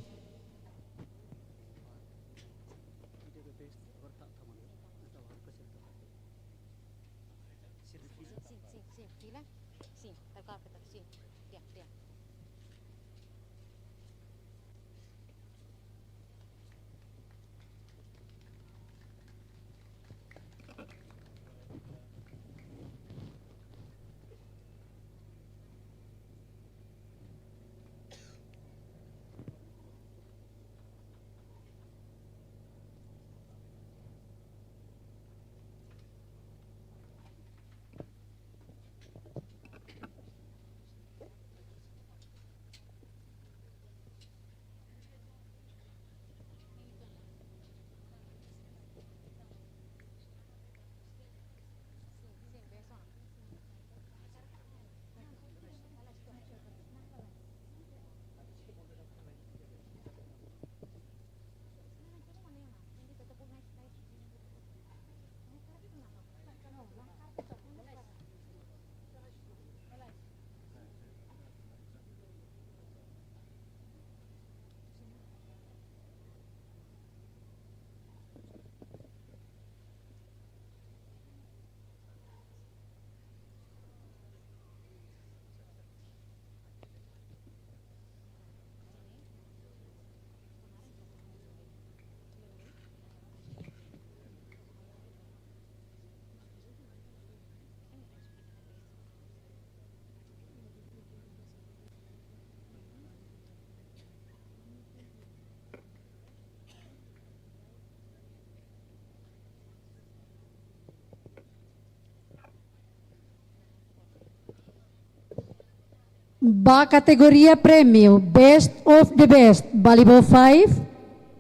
Ba kategoria prémiu Best of the Best Balibo five,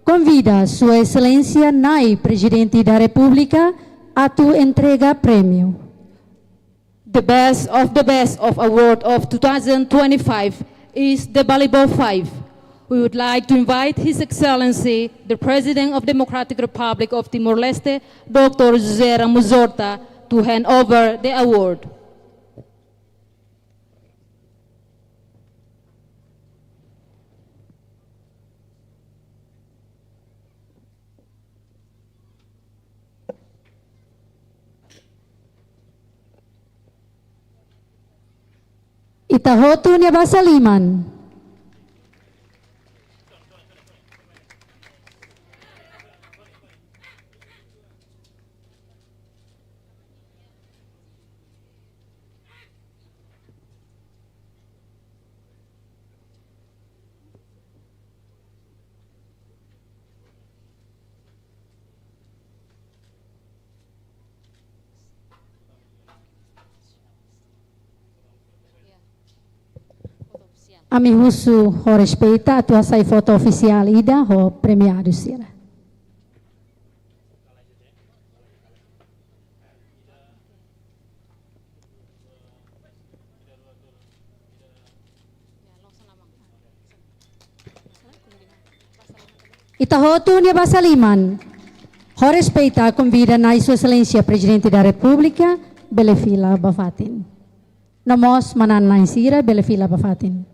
konvida Sua Exelénsia Nai Prezidente da Repúblika atu entrega prémiu. The best of the best of award of two thousand twenty-five is the Balibo five. We would like to invite His Excellency, the President of Democratic Republic of Timor-Leste, Doctor José Ramos Horta, to hand over the award. Ita hotu nia basa liman. Ami husu ho respeita atu hasai foto ofisiál ida ho premiadu sira. Ita hotu nia basa liman. Ho respeita konvida Nai Sua Exelénsia Prezidente da Repúblika bele fila ba fatin. No mós manán-na'in sira bele fila ba fatin.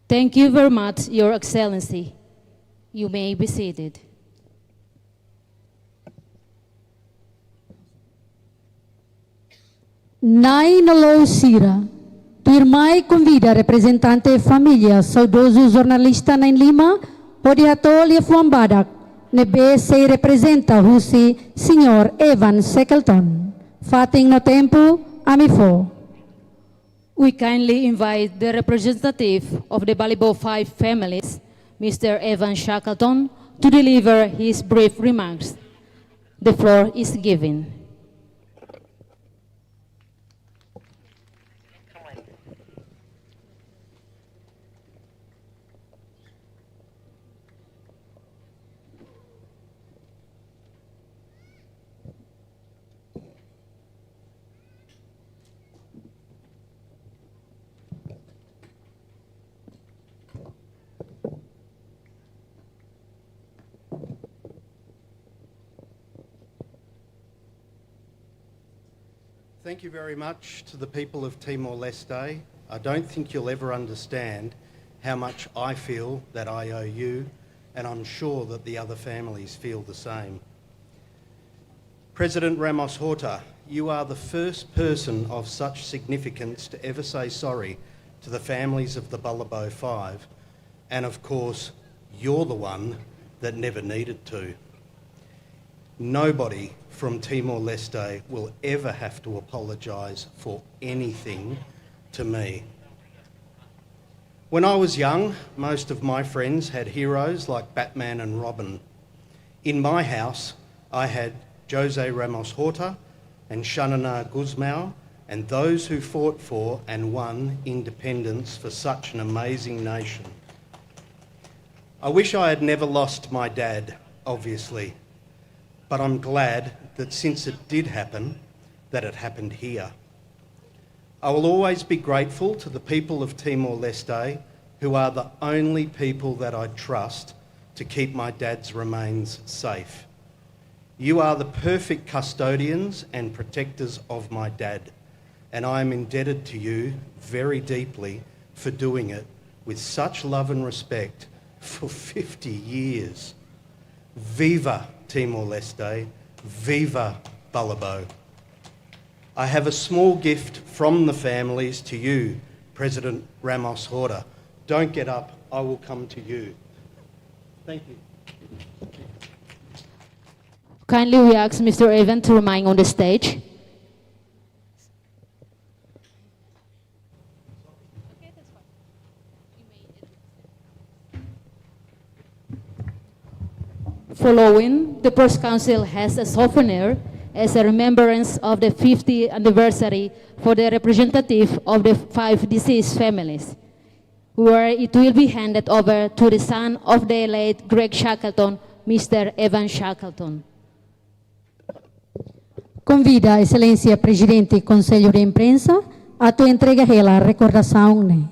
Thank you very much, Your Excellency. You may be seated. Nai no lou sira, tuirmai konvida reprezentante família saudozu jornalista na'in-lima hodi hato'o liafuan badak ne'ebé sei reprezenta husi Señór Evan Shackleton. Fatin no tempu, ami fó. We kindly invite the representative of the Balibo five families, Mister Evan Shackleton, to deliver his brief remarks. The floor is given. Thank you very much to the people of Timor-Leste. I don't think you'll ever understand how much I feel that I owe you, and I'm sure that the other families feel the same. President Ramos Horta, you are the first person of such significance to ever say sorry to the families of the Balibo Five, and of course, you're the one that never needed to. Nobody from Timor-Leste will ever have to apologise for anything to me. When I was young, most of my friends had heroes like Batman and Robin. In my house, I had Jose Ramos Horta and Xanana Gusmão and those who fought for and won independence for such an amazing nation. I wish I had never lost my dad, obviously, but I'm glad that since it did happen, that it happened here. I will always be grateful to the people of Timor-Leste, who are the only people that I trust to keep my dad's remains safe. You are the perfect custodians and protectors of my dad, and I am indebted to you very deeply for doing it with such love and respect for fifty years. Viva Timor-Leste! Viva Balibo! I have a small gift from the families to you, President Ramos Horta. Don't get up, I will come to you. Thank you. Kindly, we ask Mister Evan to remain on the stage. Following, the Press Council has a souvenir as a remembrance of the fiftieth anniversary for the representative of the five deceased families, where it will be handed over to the son of the late Greg Shackleton, Mister Evan Shackleton. Konvida Exelénsia Prezidente Konsellu de Imprensa atu entrega hela rekordasaun ne'e.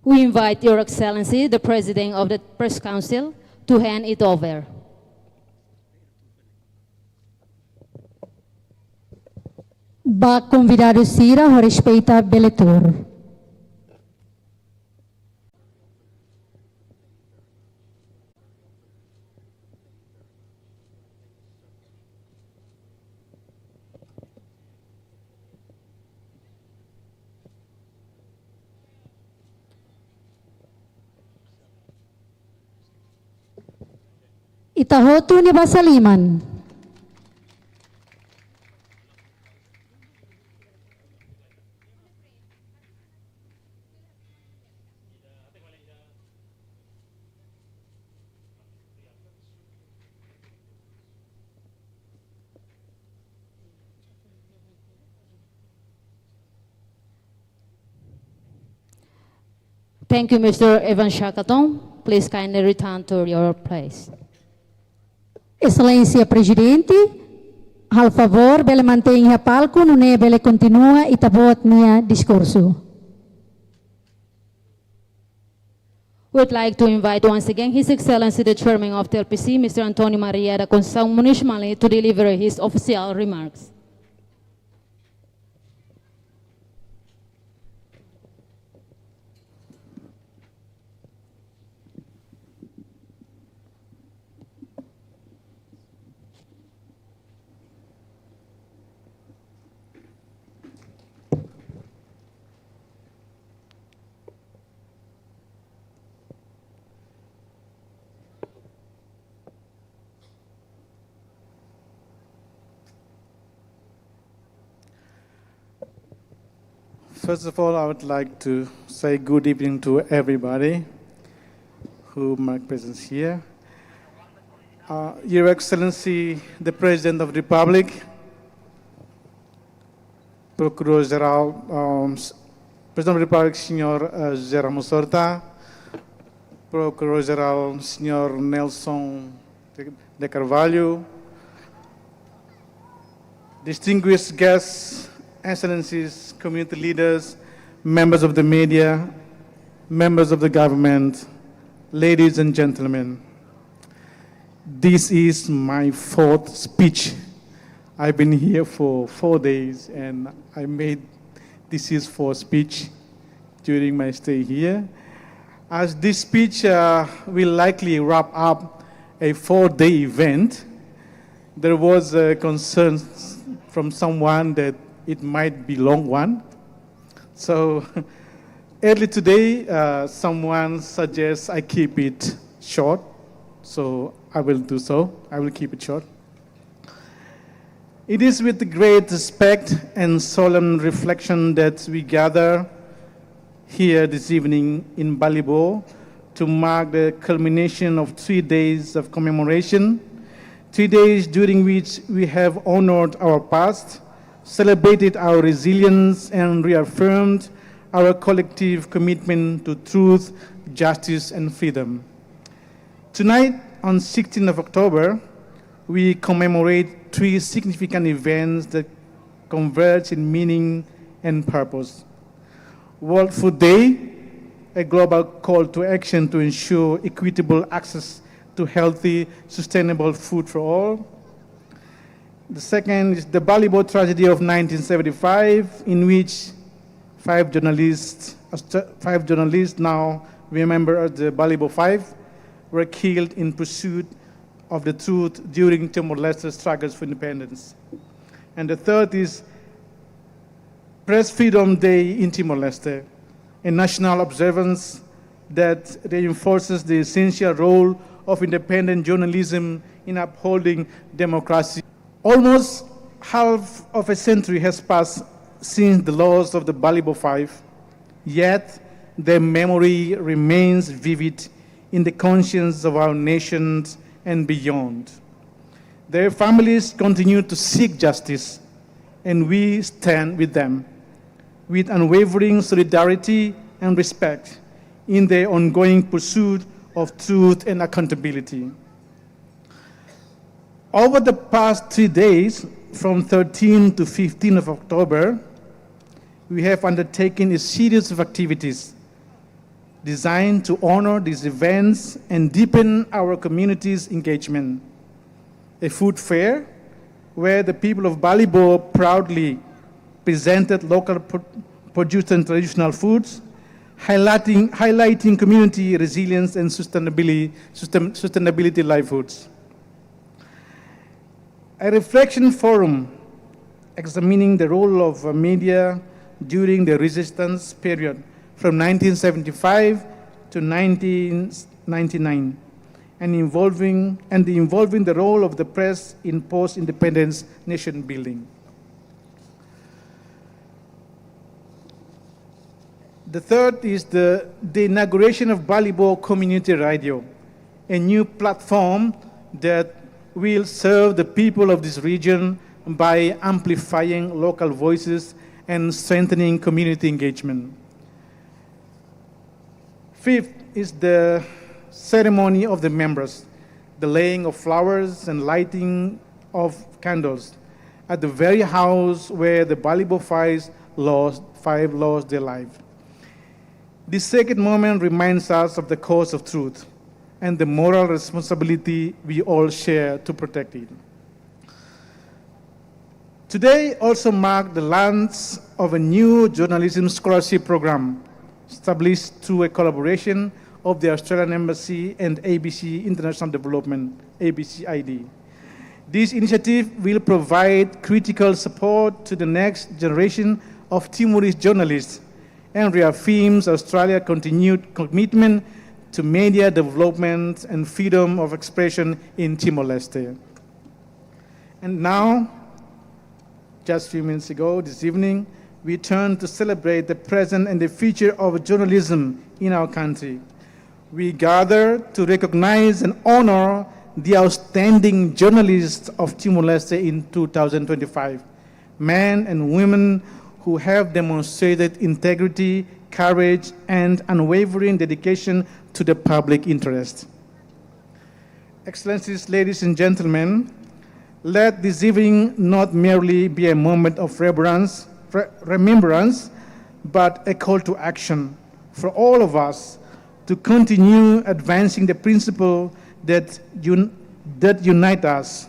We invite Your Excellency, the President of the Press Council, to hand it over. Ba konvidadu sira ho respeita bele tuur. Ita hotu nia basa liman. Thank you, Mister Evan Shackleton. Please kindly return to your place. Exelénsia Prezidente, halo favór bele mantein iha palku, nune'e bele kontinua ita-boot nia diskursu. We'd like to invite once again His Excellency the Chairman of T L P C, Mister António Maria da Conceição Muniz Mali, to deliver his official remarks. First of all, I would like to say good evening to everybody who mark presence here. Uh, Your Excellency, the President of the Republic, Procurador-Geral, um, s- President of the Republic, Senhor uh, José Ramos Horta, Procurador-Geral, Senhor Nelson de Carvalho, distinguished guests, excellencies, community leaders, members of the media, members of the government, ladies and gentlemen. This is my fourth speech. I've been here for four days and I made this is four speech during my stay here. As this speech uh, will likely wrap up a four-day event, there was a concern from someone that it might be long one. So early today, uh, someone suggests I keep it short. So I will do so. I will keep it short. It is with great respect and solemn reflection that we gather here this evening in Balibo to mark the culmination of three days of commemoration, three days during which we have honored our past, celebrated our resilience, and reaffirmed our collective commitment to truth, justice, and freedom. Tonight, on sixteenth of October, we commemorate three significant events that converge in meaning and purpose. World Food Day, a global call to action to ensure equitable access to healthy, sustainable food for all. The second is the Balibo tragedy of nineteen seventy-five, in which five journalists, five journalists now remember as the Balibo Five, were killed in pursuit of the truth during Timor-Leste's struggles for independence. And the third is Press Freedom Day in Timor-Leste. A national observance that reinforces the essential role of independent journalism in upholding democracy. Almost half of a century has passed since the loss of the Balibo Five, yet their memory remains vivid in the conscience of our nation and beyond. Their families continue to seek justice, and we stand with them with unwavering solidarity and respect in their ongoing pursuit of truth and accountability. Over the past three days, from thirteen to fifteen of October, we have undertaken a series of activities designed to honor these events and deepen our community's engagement. A food fair where the people of Balibo proudly presented local pro-, produce and traditional foods, highlighting, highlighting community resilience and sustainability, sustain-, sustainability livelihoods. A reflection forum examining the role of, uh, media during the resistance period from nineteen seventy-five to nineteen ninety-nine, and involving, and involving the role of the press in post-independence nation building. The third is the, the inauguration of Balibo Community Radio, a new platform that will serve the people of this region by amplifying local voices and strengthening community engagement. Fifth is the ceremony of the members, the laying of flowers and lighting of candles at the very house where the Balibo Five lost, Five lost their life. This sacred moment reminds us of the cause of truth and the moral responsibility we all share to protect it. Today also marked the launch of a new journalism scholarship program established through a collaboration of the Australian Embassy and A B C International Development, A B C I D. This initiative will provide critical support to the next generation of Timorese journalists and reaffirms Australia's continued commitment to media development and freedom of expression in Timor-Leste. And now, just a few minutes ago, this evening, we turn to celebrate the present and the future of journalism in our country. We gather to recognize and honor the outstanding journalists of Timor-Leste in two thousand twenty-five, men and women who have demonstrated integrity, courage, and unwavering dedication to the public interest. Excellencies, ladies and gentlemen, let this evening not merely be a moment of reverence, re-, remembrance, but a call to action for all of us to continue advancing the principle that un-, that unite us,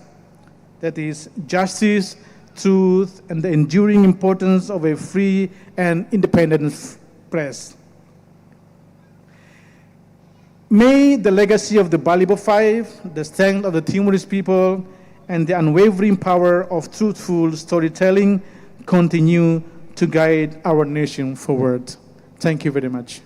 that is, justice, truth, and the enduring importance of a free and independent press. May the legacy of the Balibo Five, the strength of the Timorese people, and the unwavering power of truthful storytelling continue to guide our nation forward. Thank you very much.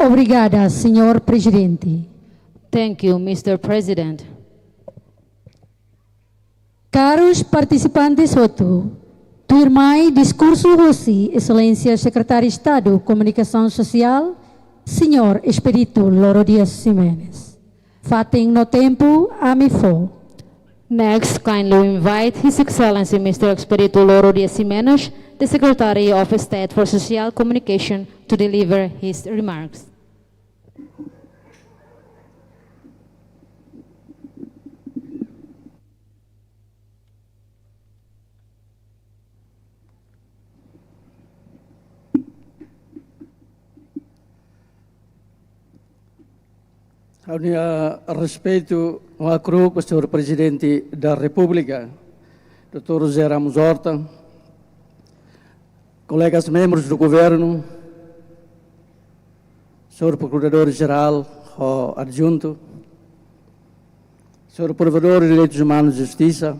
Obrigada, señór Prezidente. Thank you, Mister President. Karus partisipantes hotu, tuirmai diskursu husi Exelénsia Sekretáriu Estadu Komunikasaun Sosiál, señór Expedito Loro Dias Ximenes. Fatin no tempu, ami fó. Next, kindly invite His Excellency Mister Expedito Loro Dias Ximenes, the Secretary of State for Social Communication, to deliver his remarks. Ha'u-nia respeitu no hakru'uk ba Señór Prezidente da Repúblika, doutór José Ramos Horta, kolegas membrus do governu, Señór Prokuradór Jerál ho Adjuntu, Señór Provedór Direitus Umanus no Justisa,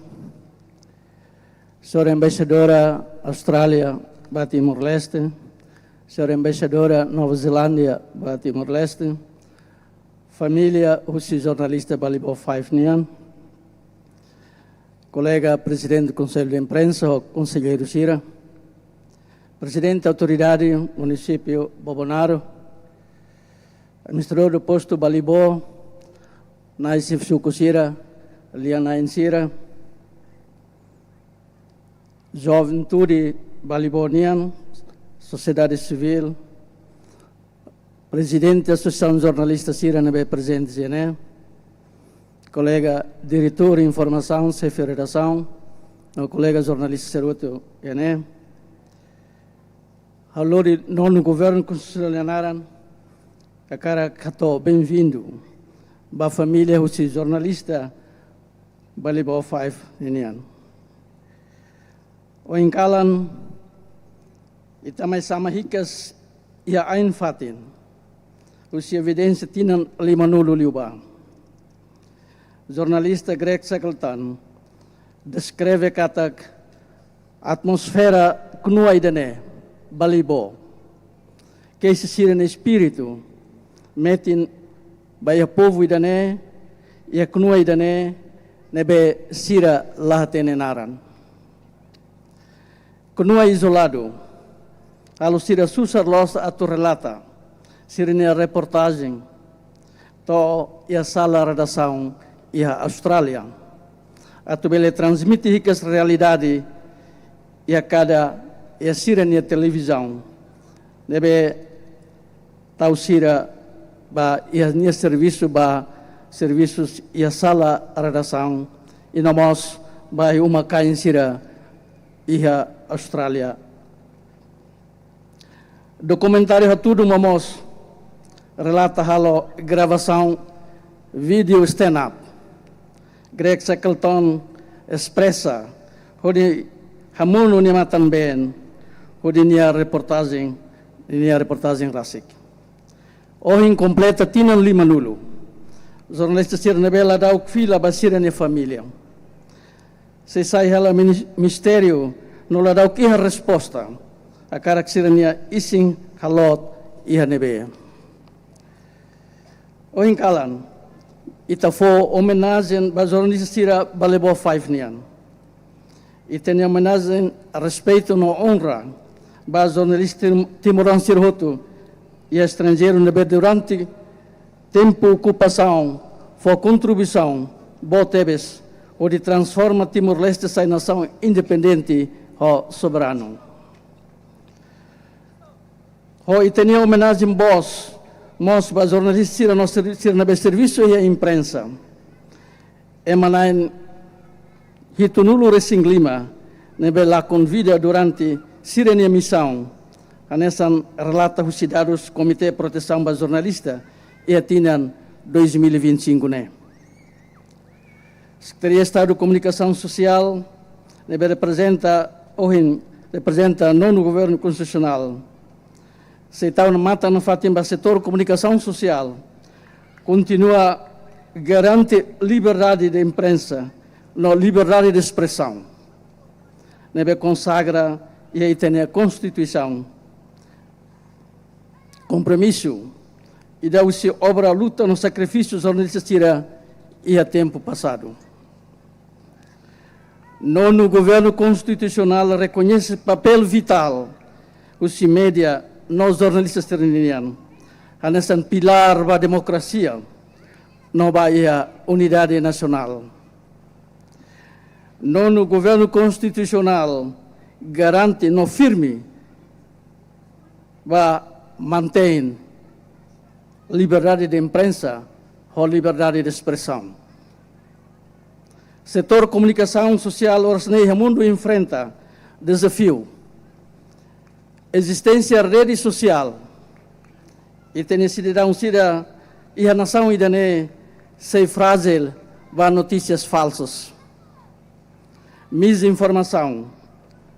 Señór Embaixadora Austrália ba Timor-Leste, Señór Embaixadora Nova Zelándia ba Timor-Leste, família husi jornalista Balibo Five nian, kolega Prezidente Konsellu de Imprensa ho konselleiru sira, Prezidente Autoridade Munisípiu Bobonaro, administradór do postu Balibo, nai xefe suku sira, lian-na'in sira, juventude Balibo nian, sosiedade sivíl, prezidente Asosiasaun Jornalista sira ne'ebé prezente iha ne'e, kolega diretór informasaun, xefe redasaun, no kolega jornalista sira hotu iha ne'e. Ha'u lori nonu governu konstitusionál nia naran, hakarak hato'o benvindu ba família husi jornalista Balibo Five ninian. Ohin kalan, ita mai sama hikas iha ain-fatin husi evidénsia tinan limanulu liubá. Jornalista Greg Shackleton deskreve katak atmosfera knua ida-ne'e, Balibo, keixa sira-nia espíritu metin ba iha povu ida-ne'e, iha knua ida-ne'e, ne'ebé sira la hatene naran. Knua izoladu, halo sira susar loos atu relata sira-nia reportajen to'o iha sala redasaun iha Austrália, atu bele transmite hikas realidade iha kada iha sira-nia televizaun, ne'ebé tau sira ba iha nia servisu, ba servisu iha sala redasaun, i no mós ba iha uma-kain sira iha Austrália. Dokumentáriu hatudu momoos relata halo gravasaun vídeo stand-up. Greg Shackleton espresa hodi hamonu nia matan-been hodi nia reportajen, nia reportajen rasik. Ohin kompleta tinan limanulu. Jornalista sira ne'ebé ladauk fila ba sira-nia família. Sei sai hela mini-, mistériu no ladauk iha resposta. Hakarak sira-nia isin halot iha ne'ebé. Ohin kalan, ita fó omenajen ba jornalista sira Balibo Five nian. Ita-nia omenajen respeitu no onra ba jornalista tim-, timoroan sira hotu iha estranjeiru ne'ebé durante tempu okupasaun fó kontribuisaun boot tebes hodi transforma Timor-Leste sai nasaun independente ho soberanu. Ho ita-nia omenajen boot mós ba jornalista sira no servi-, sira ne'ebé servisu iha imprensa. Ema na'in hitunulu-resin-lima ne'ebé lakon vida durante sira-nia misaun, hanesan relata husi dadus Komité Protesaun ba Jornalista iha tinan dois mil e vinte e cinco ne'e. Sekretaria Estadu Komunikasaun Sosiál, ne'ebé reprezenta, ohin reprezenta nonu governu konstitusionál, sei tau matan-fatin ba setór komunikasaun sosiál, kontinua garante liberdade de imprensa no liberdade de espresaun, ne'ebé konsagra iha ita-nia Konstituisaun. Kompromisu ida husi obra, luta no sakrifísiu jornalista sira iha tempu pasadu. Nonu governu konstitusionál rekoñese papél vitál husi média no jornalista sira-nian, hanesan pilár ba demokrasia no ba iha unidade nasionál. Nonu governu konstitusionál garante no firme ba mantein liberdade de imprensa ho liberdade de espresaun. Setór komunikasaun sosiál oras ne'e iha mundu enfrenta dezafiu. Ezisténsia rede sosiál, ita-nia sidadaun sira Iha nasaun ida-ne'e sei frájil ba notísias falsas, misinformasaun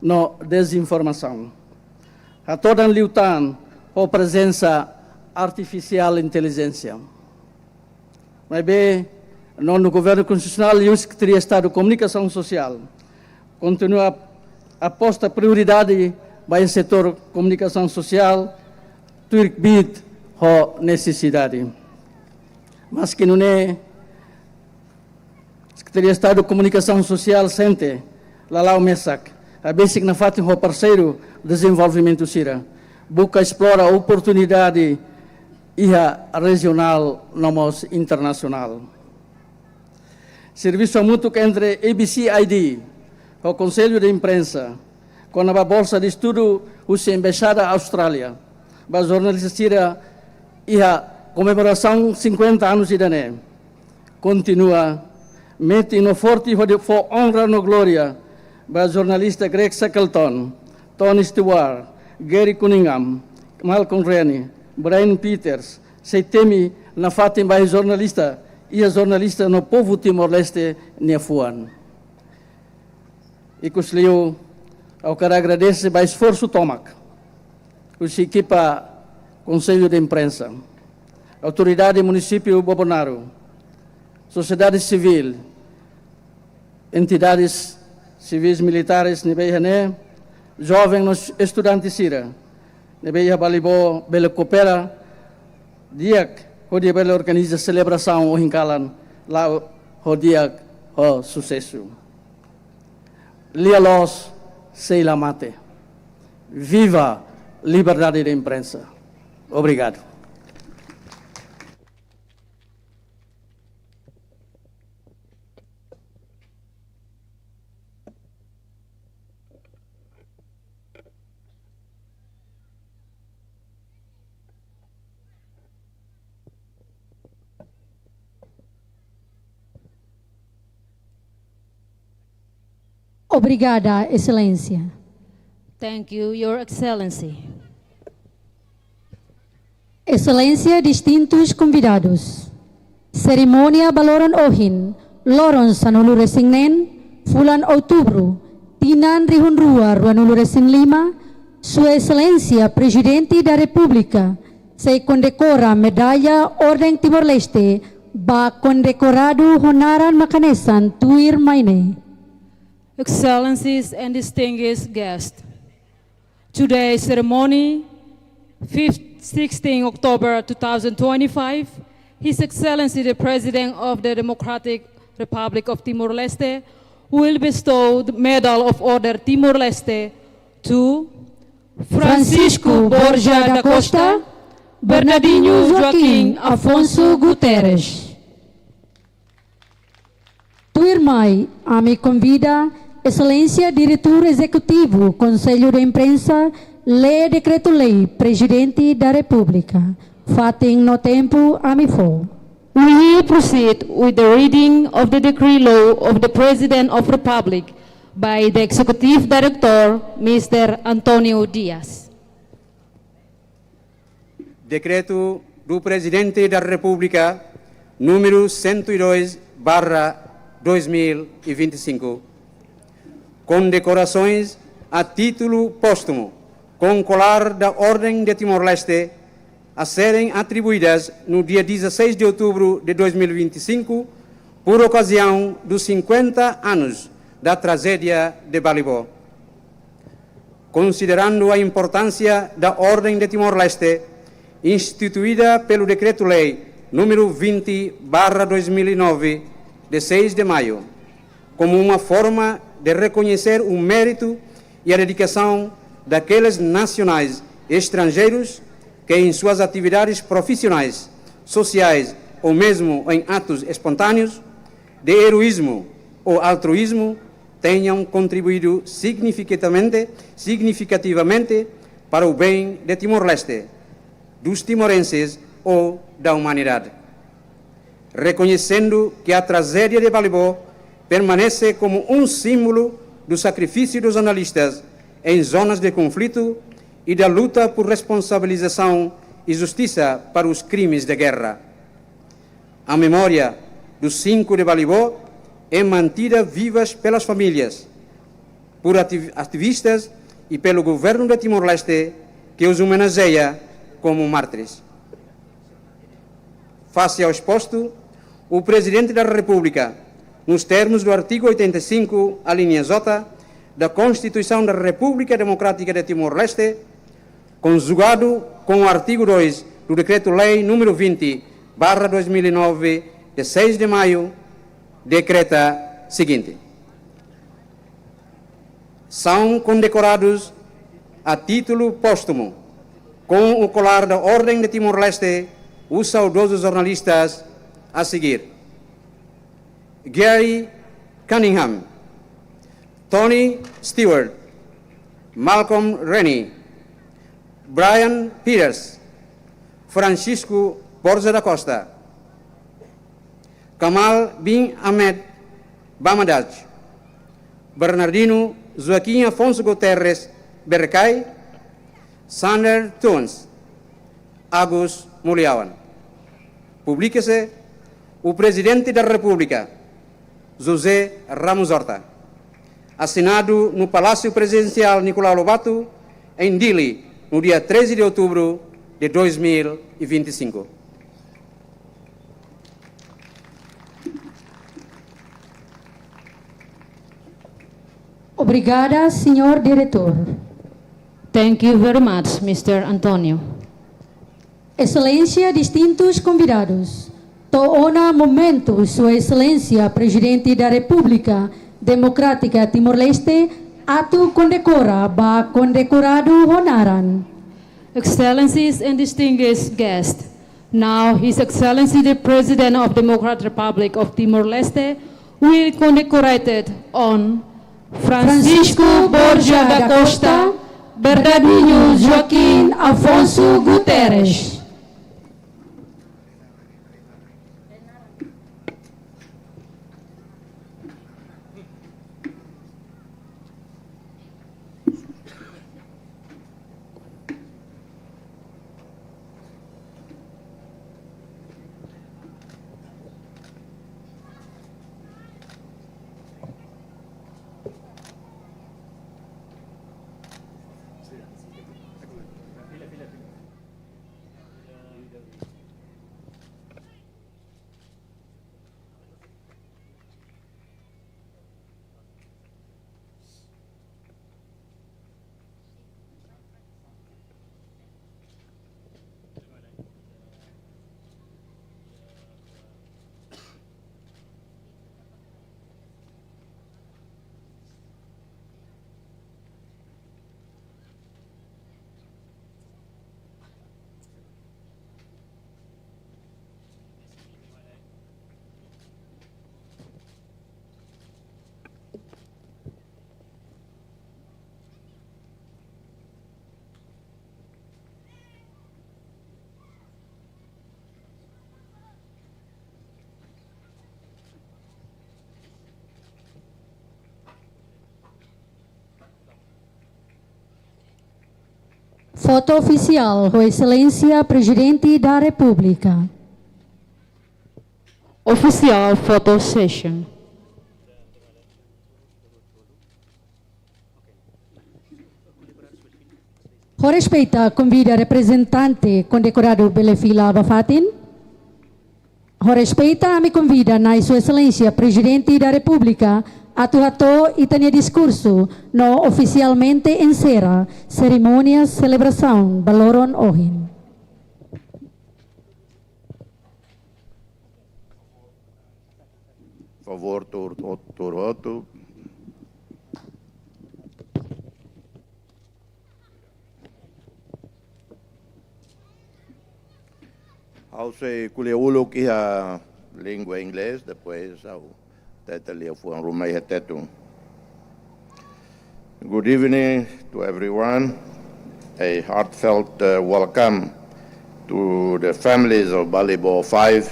no dezinformasaun. Hatodan liután ho prezensa artifisiál intelijénsia. Maibé, nonu Governu Konstitusionál liuhusi Sekretaria Estadu Komunikasaun Sosiál kontinua aposta prioridade ba setór komunikasaun sosiál, tuir kbiit ho nesesidade. Maski nune'e, Sekretaria Estadu Komunikasaun Sosiál sente lala'ok mesak, besik nafatin ho parseiru dezenvolvimentu sira, buka esplora oportunidade iha rejionál no mós internasionál. Servisu hamutuk entre A B C I D ho Konsellu de Imprensa kona-ba bolsa de estudu husi Embaixada Austrália ba jornalista sira iha komemorasaun cinquenta anos ida-ne'e kontinua metin no forte hodi fó onra no glória ba jornalista Greg Shackleton, Tony Stewart, Gary Cunningham, Malcolm Rennie, Brian Peters, sei temi nafatin ba jornalista, iha jornalista no povu Timor-Leste nia fuan. Ikusliu, ha'u hakarak agradese ba esforsu tomak husi ekipa Konsellu de Imprensa, Autoridade Munisípiu Bobonaro, sosiedade sivíl, entidades sivis militares ne'ebé iha ne'e, joven no estudante sira ne'ebé iha Balibó bele koopera di'ak hodi bele organiza selebrasaun ohin kalan la'o ho di'ak ho susesu. Lia-loos sei la mate. Viva liberdade de imprensa. Obrigadu. Obrigada, Exelénsia. Thank you, Your Excellency. Exelénsia, distintus konvidadus. Serimónia ba loron ohin, loron sanulu-resin-neen, fulan Outubru, tinan rihun rua ruanulu-resin-lima, Sua Exelénsia Prezidente da Repúblika sei kondekora medalla Orden Timor-Leste ba kondekoradu ho naran mak hanesan tuirmai ne'e. Excellencies and distinguished guests, today's ceremony, fifth, sixteen October two thousand twenty-five, His Excellency the President of the Democratic Republic of Timor-Leste will bestow the Medal of Order Timor-Leste to Francisco Borja da Costa, Bernardinho Joaquim Afonso Guterres. Tuirmai, ami konvida Exelénsia Diretór Ezekutivu Konsellu de Imprensa lee Dekretu-Lei Prezidente da Repúblika. Fatin no tempu ami fó. We proceed with the reading of the decree law of the President of Republic by the Executive Director, Mister António Dias. Decreto do Presidente da República, número cento e dois barra dois mil e vinte e cinco. Condecorações a título póstumo, com colar da Ordem de Timor-Leste, a serem atribuídas no dia dezasseis de outubro de dois mil e vinte e cinco, por ocasião dos cinquenta anos da tragédia de Balibó. Considerando a importância da Ordem de Timor-Leste, instituída pelo Decreto-Lei número vinte barra dois mil e nove, de seis de maio, como uma forma de reconhecer o mérito e a dedicação daqueles nacionais estrangeiros que, em suas atividades profissionais, sociais ou mesmo em atos espontâneos, de heroísmo ou altruísmo, tenham contribuído significativamente, significativamente para o bem de Timor-Leste, dos timorenses ou da humanidade. Reconhecendo que a tragédia de Balibó permanece como um símbolo do sacrifício dos jornalistas em zonas de conflito e da luta por responsabilização e justiça para os crimes de guerra. A memória dos cinco de Balibo é mantida vivas pelas famílias, por ati-, ativistas e pelo governo de Timor-Leste, que os homenageia como mártires. Face ao exposto, o Presidente da República, nos termos do artigo oitenta e cinco, alínea J, da Constituição da República Democrática de Timor-Leste, conjugado com o artigo dois do Decreto-Lei número vinte barra dois mil e nove, de seis de maio, decreta seguinte: são condecorados a título póstumo com o colar da Ordem de Timor-Leste os saudosos jornalistas a seguir: Gary Cunningham, Tony Stewart, Malcolm Rennie, Brian Peters, Francisco Borja da Costa, Kamal bin Ahmed Bamadaj, Bernardino Joaquim Afonso Guterres Berekai, Sander Toons, Agus Muliawan. Publika-se o Presidente da República, José Ramos Horta. Assinado no Palácio Presidencial Nicolau Lobato, em Dili, no dia treze de outubro de dois mil e vinte e cinco. Obrigada, senhor diretor. Thank you very much, mister António. Exelénsia, distintus konvidados. To'o ona momentu Sua Exelénsia Prezidente da Repúblika Demokrátika Timor-Leste atu kondekora ba kondekoradu ho naran. Excellencies and distinguished guests, now His Excellency the President of Democratic Republic of Timor-Leste will condecorated on Francisco Borja da Costa, Bernardino Joaquim Afonso Guterres. Foto ofisiál ho Exelénsia Prezidente da Repúblika. Official photo session. Ho respeita, konvida reprezentante kondekoradu bele fila ba fatin. Ho respeita, ami konvida Nai Sua Exelénsia Prezidente da Repúblika atu hato'o ita-nia diskursu no ofisialmente enserra serimónia selebrasaun ba loron ohin. Favór tuur, tuur hotu. Ha'u sei ko'alia uluk iha língua inglés, depois ha'u hatete liafuan ruma iha tetun. Good evening to everyone. A heartfelt, uh, welcome to the families of Balibo five,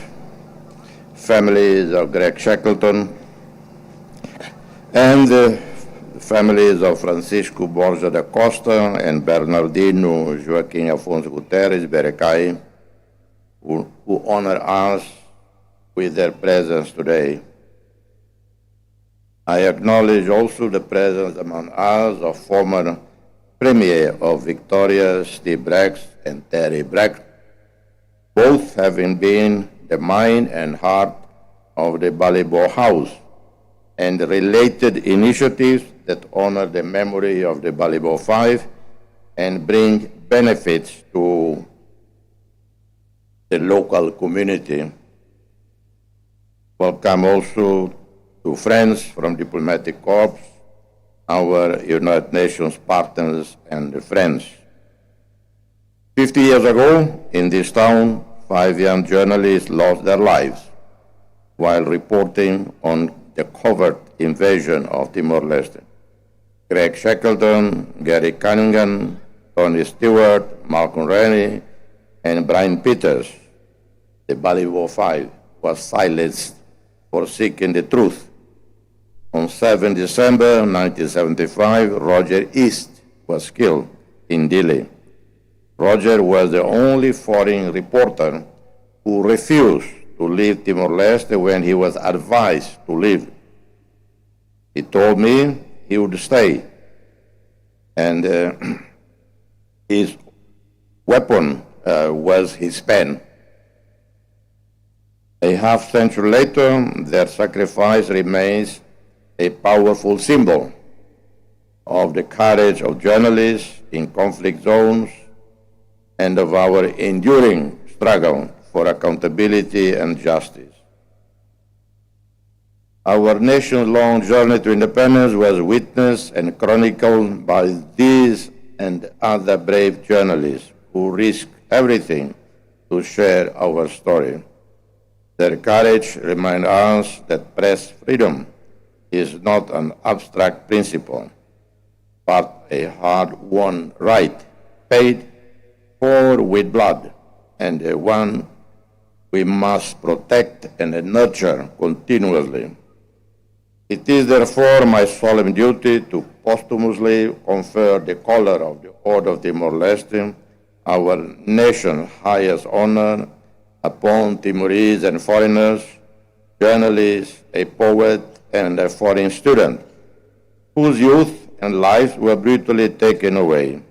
families of Greg Shackleton, and the families of Francisco Borja da Costa and Bernardino Joaquim Afonso Guterres Berekai, who, who honor us with their presence today. I acknowledge also the presence among us of former Premier of Victoria, Steve Bracks, and Terry Bracks, both having been the mind and heart of the Ballivor House and related initiatives that honor the memory of the Ballivor Five and bring benefits to the local community. Welcome also to friends from diplomatic corps, our United Nations partners and friends. Fifty years ago, in this town, five young journalists lost their lives while reporting on the covert invasion of Timor-Leste. Greg Shackleton, Gary Cunningham, Tony Stewart, Malcolm Rennie, and Brian Peters, the Ballivor Five, was silenced for seeking the truth. On seven December nineteen seventy-five, Roger East was killed in Dili. Roger was the only foreign reporter who refused to leave Timor-Leste when he was advised to leave. He told me he would stay, and, uh, his weapon, uh, was his pen. A half century later, their sacrifice remains a powerful symbol of the courage of journalists in conflict zones and of our enduring struggle for accountability and justice. Our nation's long journey to independence was witnessed and chronicled by these and other brave journalists who risked everything to share our story. Their courage reminds us that press freedom is not an abstract principle, but a hard-won right paid for with blood, and one we must protect and nurture continuously. It is therefore my solemn duty to posthumously confer the collar of the Order of Timor-Leste, our nation's highest honor, upon Timorese and foreigners, journalist, a poet, and a foreign student, whose youth and lives were brutally taken away.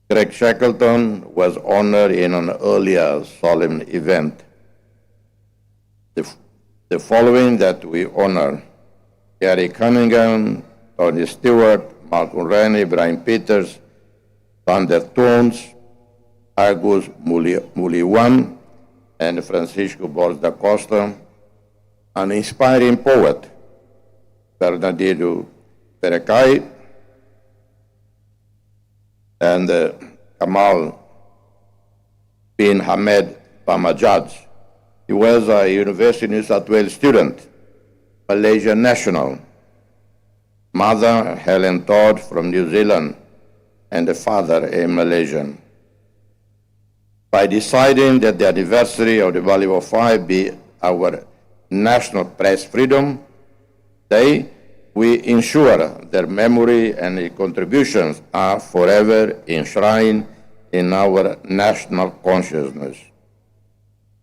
Greg Shackleton was honored in an earlier solemn event. The, the following that we honor: Gary Cunningham, Tony Stewart, Malcolm Rennie, Brian Peters, Thunder Tones, Agus Muli-, Muliwan, and Francisco Borges da Costa, an inspiring poet, Bernardino Perekai, and, uh, Kamal bin Hamed Bamajaj. He was a University of New South Wales student, Malaysian national. Mother, Helen Todd from New Zealand, and the father, a Malaysian. By deciding that the anniversary of the Ballivor Five be our National Press Freedom Day, we ensure their memory and their contributions are forever enshrined in our national consciousness.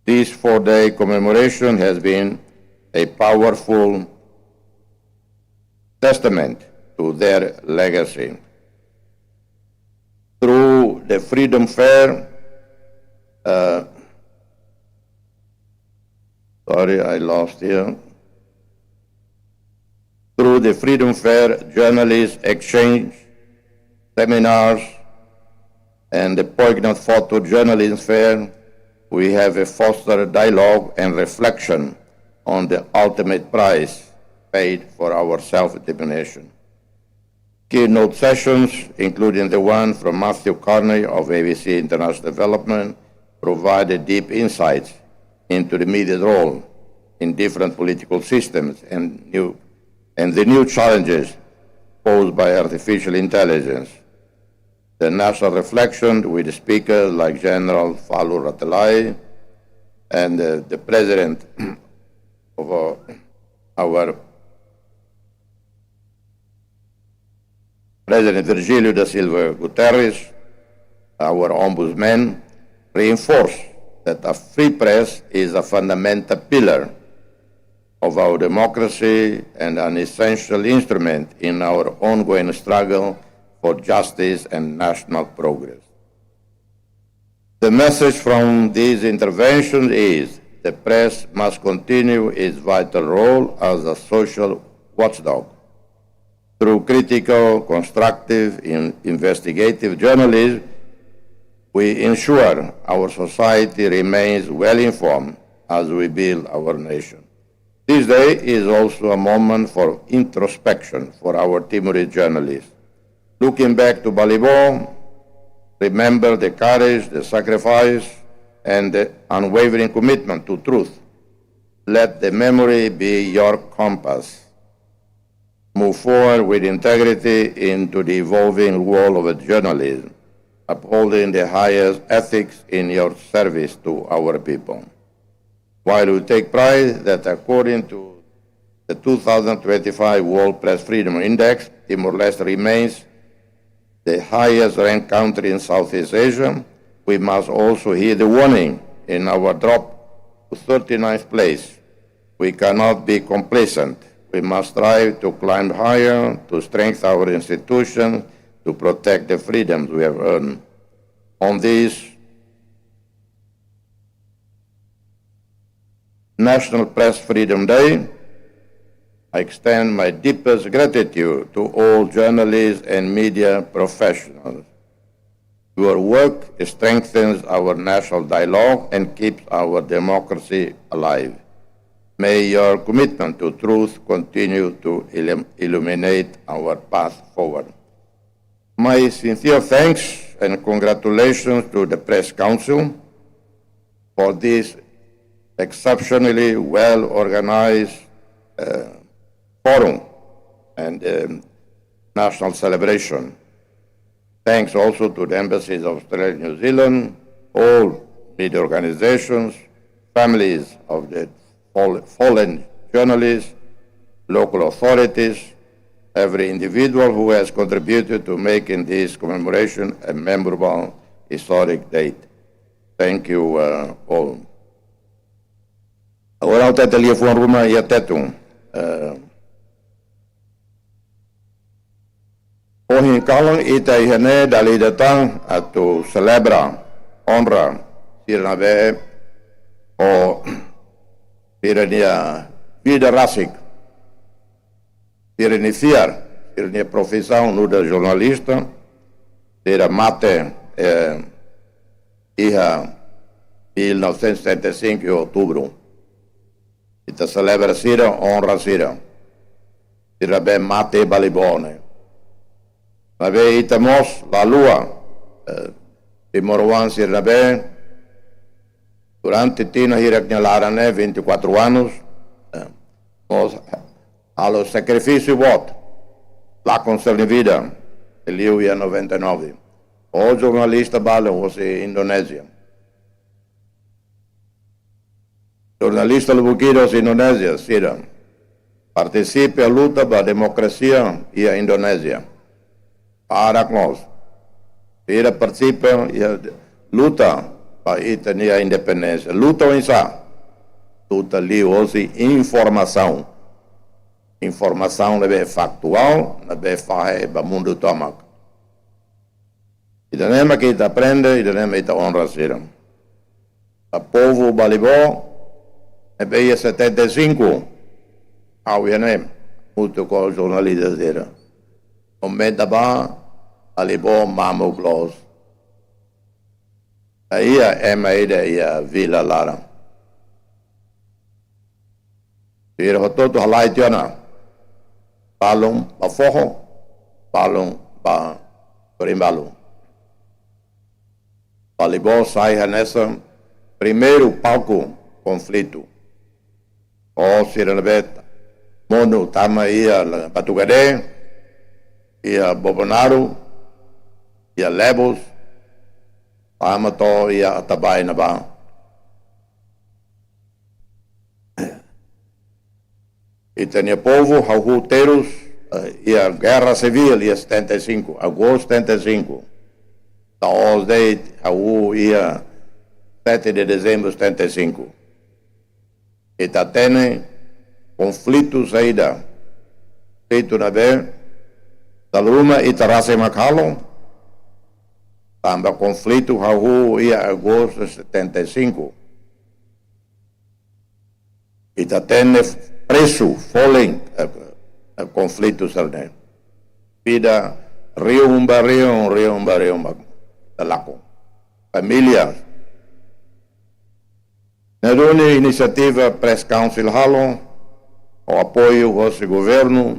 This four-day commemoration has been a powerful testament to their legacy. Through the Freedom Fair, uh, sorry, I lost here. Through the Freedom Fair, journalist exchange, seminars, and the Poignant Photo Journalism Fair, we have a fostered dialogue and reflection on the ultimate price paid for our self-determination. Keynote sessions, including the one from Matthew Carney of A B C International Development, provided deep insights into the media's role in different political systems and new, and the new challenges posed by artificial intelligence. The national reflection with speakers like General Falu Ratelai and, uh, the president of, uh, our President Virgílio da Silva Guterres, our Ombudsman, reinforce that a free press is a fundamental pillar of our democracy and an essential instrument in our ongoing struggle for justice and national progress. The message from these interventions is the press must continue its vital role as a social watchdog. Through critical, constructive, and investigative journalism, we ensure our society remains well informed as we build our nation. This day is also a moment for introspection for our Timorese journalists. Looking back to Balibo, remember the courage, the sacrifice, and the unwavering commitment to truth. Let the memory be your compass. Move forward with integrity into the evolving world of journalism, upholding the highest ethics in your service to our people. While we take pride that, according to the two thousand twenty-five World Press Freedom Index, Timor-Leste remains the highest ranked country in Southeast Asia, we must also heed the warning in our drop to thirty-ninth place. We cannot be complacent. We must strive to climb higher, to strengthen our institutions, to protect the freedoms we have earned. On this National Press Freedom Day, I extend my deepest gratitude to all journalists and media professionals. Your work strengthens our national dialogue and keeps our democracy alive. May your commitment to truth continue to illum-, illuminate our path forward. My sincere thanks and congratulations to the Press Council for this exceptionally well organized, uh, forum and, um, national celebration. Thanks also to the embassies of Australia and New Zealand, all media organizations, families of the fall-, fallen journalists, local authorities, every individual who has contributed to making this commemoration a memorable, historic date. Thank you, uh, all. Agora ha'u hatete liafuan ruma iha Tetun. Eh, ohin kalan ita iha ne'e dala ida tan atu selebra, onra sira ne'ebé ho sira-nia vida rasik, sira-nia fiar, sira-nia profisaun nu'udar jornalista, sira mate, eh, iha mil novecentos e setenta e cinco, iha outubru. Ita selebra sira, onra sira. Sira ne'ebé mate iha Balibo ne'e. Maibé ita mós la haluha, eh, timoroan sira ne'ebé durante tinan hirak nia laran ne'e, vinte e quatro anos, eh, mós halo sakrifísiu boot, lakon sira-nia vida, liu iha noventa e nove. Ho jornalista balu hosi Indonézia. Jornalista lubuk ida hosi Indonézia, sira partisipa iha luta ba demokrasia iha Indonézia. Barak mós sira partisipa iha luta ba ita-nia independénsia. Luta oinsá? Luta liuhosi informasaun. Informasaun ne'ebé faktuál, ne'ebé fahe ba mundu tomak. Ida-ne'e mak ita aprende, ida-ne'e mak ita onra sira. Ba povu Balibo, ne'ebé iha setenta e cinco, ha'u iha ne'e, hamutuk ho jornalista sira. Momenta ba, Balibo mamuk loos. Iha ema ida iha vila laran. Sira hotu-hotu halai tiha ona. Balun ba foho, balun ba sorin-balun. Balibo sai hanesan primeiru palku konflitu. Ho sira ne'ebé monu tama iha Batu Gadé, iha Bobonaro, iha Lebus, tama to'o iha Atabae ne'ebá. Ita-nia povu hahú terus, eh, iha gerra sivíl iha setenta e cinco, agostu setenta e cinco. La'ós de'it hahú iha sete de dezembro setenta e cinco. Ita hatene konflitu saida, konflitu ne'ebé dala ruma ita rasik mak halo, tanba konflitu hahú iha agostu setenta e cinco. Ita hatene presu, folin, eh, eh, konflitu sira-ne'e. Vida rihun ba rihun, rihun ba rihun ba, ita lakon. Família. Ne'e duni inisiativa Press Council halo, ho apoiu husi governu,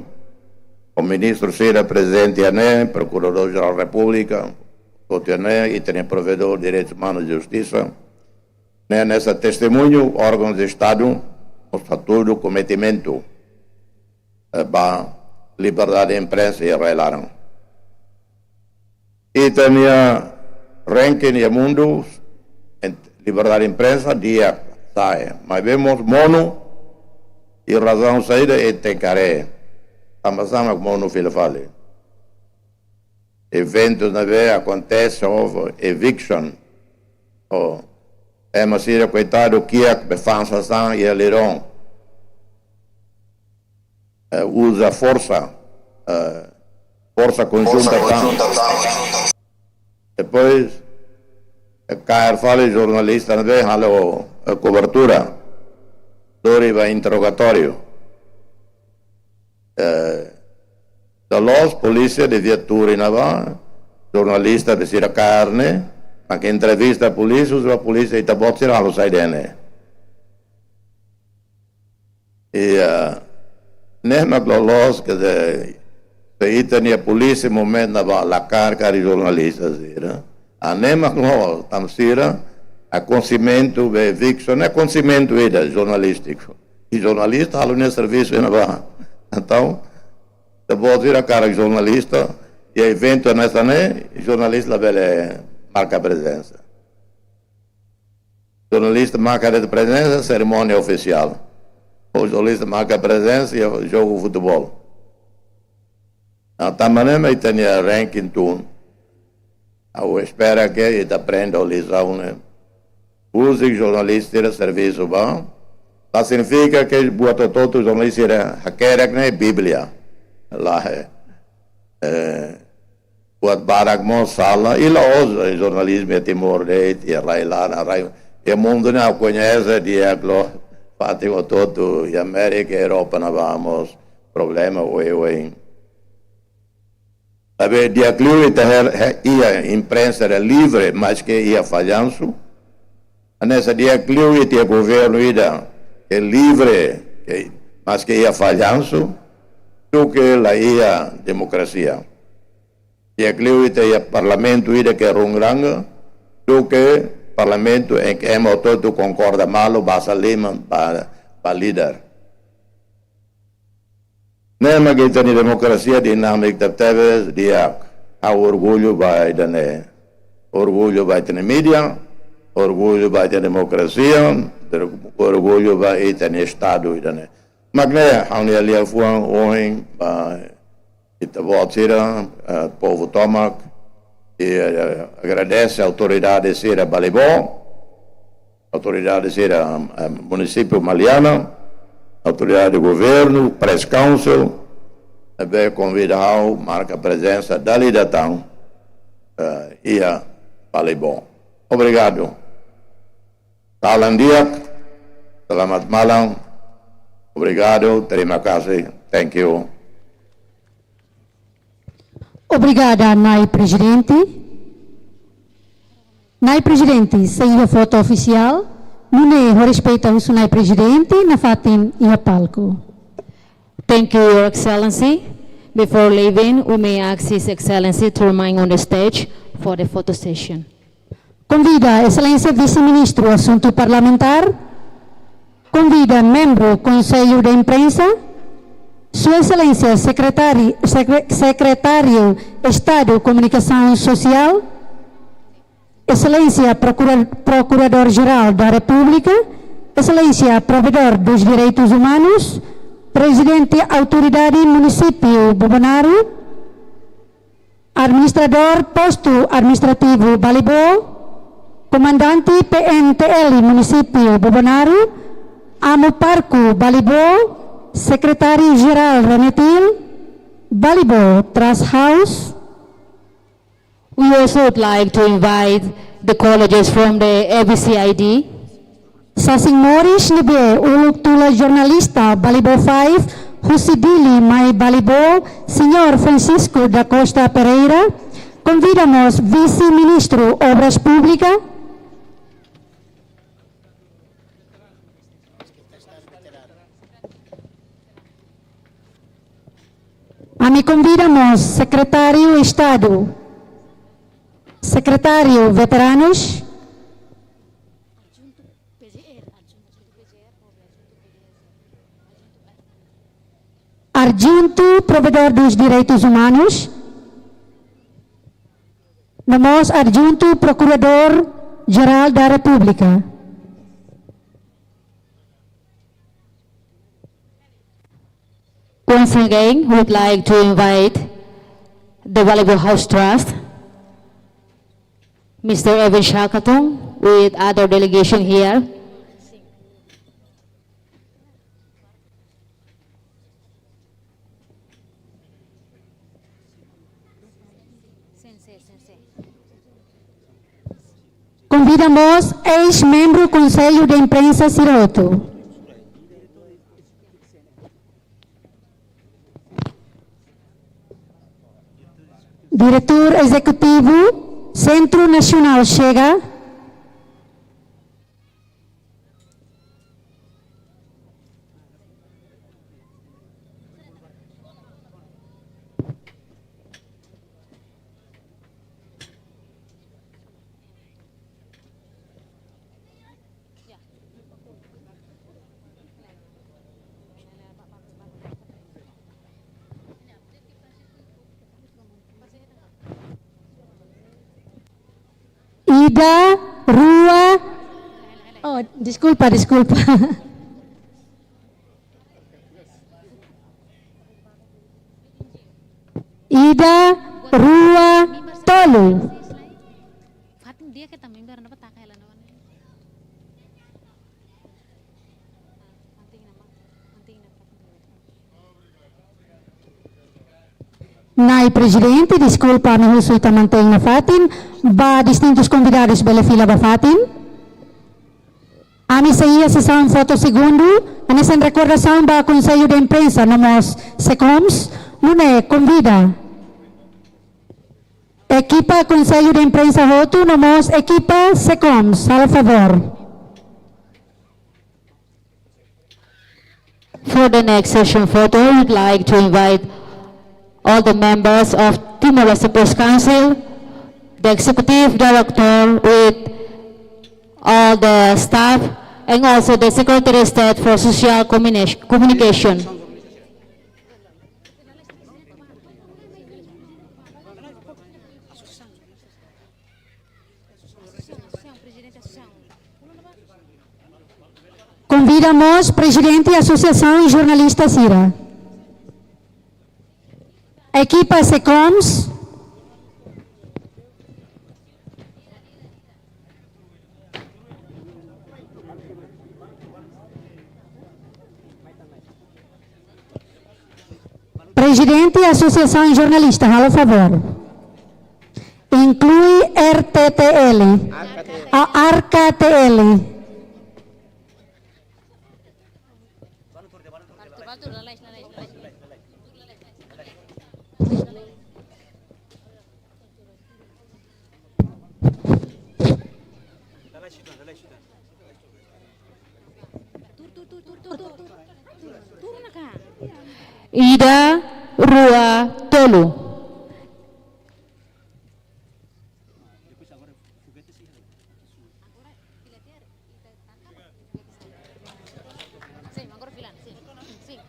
ho ministru sira prezente iha ne'e, Prokuradór Jerál Repúblika, hotu iha ne'e, ita-nia Provedór Direitus Umanus e Justisa, ne'e hanesan testemuñu, órgaun de Estadu, mós hatudu kometimentu, eh, ba liberdade de imprensa iha rai-laran. Ita-nia ranking iha mundu, en liberdade de imprensa, di'ak sa'e. Maibé mós monu, i razaun saida ita tenke haree. Tanba sá mak monu fila fali. Eventus ne'ebé akontese, houve eviction. Ou ema sira koitadu kiak be fa'an sasán iha liron. Eh, uza forsa, eh, forsa konjunta tan. Depois, eh, kaer fali jornalista ne'ebé halo, eh, kobertura. Lori ba interrogatóriu. Eh, dala ruma polísia devia tuur iha ne'ebá, jornalista be sira kaer ne'e, mak entrevista polísia, uza polísia ita-boot sira halo saida ne'e. I, eh, ne'e mak loloos, quer dizer, se ita-nia polísia momentu ne'ebá la kaer karik jornalista sira. Ah, ne'e mak loloos, tanba sira, ah, konsimentu be eviction, ne'e konsimentu ida jornalístiku. I jornalista halo nia servisu iha ne'ebá. Entaun, se ita-boot sira kaer jornalista, iha eventu hanesan ne'e, jornalista labele marka prezensa. Jornalista marka de'it prezensa, serimónia ofisiál. Ou jornalista marka prezensa iha jogu futeból. Entaun, tanba ne'e mak ita-nia ranking tun. Ha'u espera ke ita aprende lisaun ne'e. Husik jornalista sira servisu ba. La signifika ke buat hotu-hotu jornalista sira hakerek ne'e Bíblia. Lae. Eh, buat barak mós sala, i la'ós, eh, jornalizmu iha Timor de'it, iha rai-laran, rai, iha mundu ne'e ha'u koñese di'ak loos, fatin hotu-hotu, iha Amérika, Europa ne'ebá mós problema oioin. Maibé di'ak liu ita her-, he-, iha imprensa ne'e livre, maske iha fallansu. Hanesan di'ak liu ita iha governu ida ke livre, ke, maske iha fallansu, duké la iha demokrasia. Di'ak liu ita iha parlamentu ida ke rungranga, duké parlamentu em que ema hotu-hotu konkorda malu, basa liman ba, ba líder. Ne'e mak ita-nia demokrasia dinámika tebes di'ak. Ha'u orgullu ba ida-ne'e. Orgullu ba ita-nia mídia, orgullu ba ita-nia demokrasia, orgullu ba ita-nia Estadu ida-ne'e. Mak ne'e, ha'u-nia liafuan ohin ba ita-boot sira, eh, povu tomak, i, eh, agradese autoridade sira ba Balibó, autoridade sira, eh, munisípiu Maliana, autoridade governu, Press Council, ne'ebé konvida ha'u marka prezensa dala ida tan, eh, iha Balibó. Obrigadu. Kalan di'ak, selamat malam. Obrigadu, terima kasih. Thank you. Obrigada, Na'i Prezidente. Na'i Prezidente, sei iha foto ofisiál, nune'e ho respeitu husu Na'i Prezidente, nafatin iha palku. Thank you, Your Excellency. Before leaving, we may ask His Excellency to remain on the stage for the photo session. Konvida Exelénsia Vise-Ministru Asuntu Parlamentár, konvida membru Konsellu de Imprensa, Sua Exelénsia Sekretáriu, Sekre-, Sekretáriu Estadu Komunikasaun Sosiál, Exelénsia Prokura-, Prokuradór Jerál da Repúblika, Exelénsia Provedór dos Direitos Humanos, Prezidente Autoridade Munisípiu Bobonaro, Administradór Postu Administrativu Balibó, Komandante P N T L Munisípiu Bobonaro, Amu Parku Balibo, Sekretáriu Jerál Renetil, Balibo Trust House. We also would like to invite the colleagues from the A B C I D. Sasin moris ne'ebé uluk tula jornalista Balibo Five, husi Dili mai Balibo, Señór Francisco da Costa Pereira, konvida mós Vise-Ministru Obras Públikas. Ami konvida mós Sekretáriu Estadu, Sekretáriu Veteranus, Adjuntu Provedór dos Direitos Umanus, no mós Adjuntu Prokuradór Jerál da Repúblika. Once again, we would like to invite the Balibo House Trust, Mister Evan Shakatung, with other delegation here. Konvida mós eis-membru Konsellu de Imprensa sira hotu. Diretór Ezekutivu Sentru Nasionál Chega. Ida, rua. Oh, deskulpa, deskulpa. Ida, rua, tolu. Fatin dia ke também biar dapat takai lah, nawan. Nai Prezidente, deskulpa, ami husu ita mantein nafatin, ba distintus konvidadus bele fila ba fatin. Ami sei iha sesaun foto segundu, hanesan rekordasaun ba Konsellu de Imprensa, no mós SECOMS, nune'e konvida ekipa Konsellu de Imprensa hotu, no mós ekipa SECOMS, halo favór. For the next session photo, we'd like to invite all the members of Timor-Leste Press Council, the executive director with all the staff, and also the Secretary of State for Social Communi-, Communication. Konvida mós Prezidente Asosiasaun Jornalista sira. Ekipa SECOMS. Prezidente Asosiasaun Jornalista, halo favór. Inklui R T T L. A, R K T L. Ida, rua, tolu.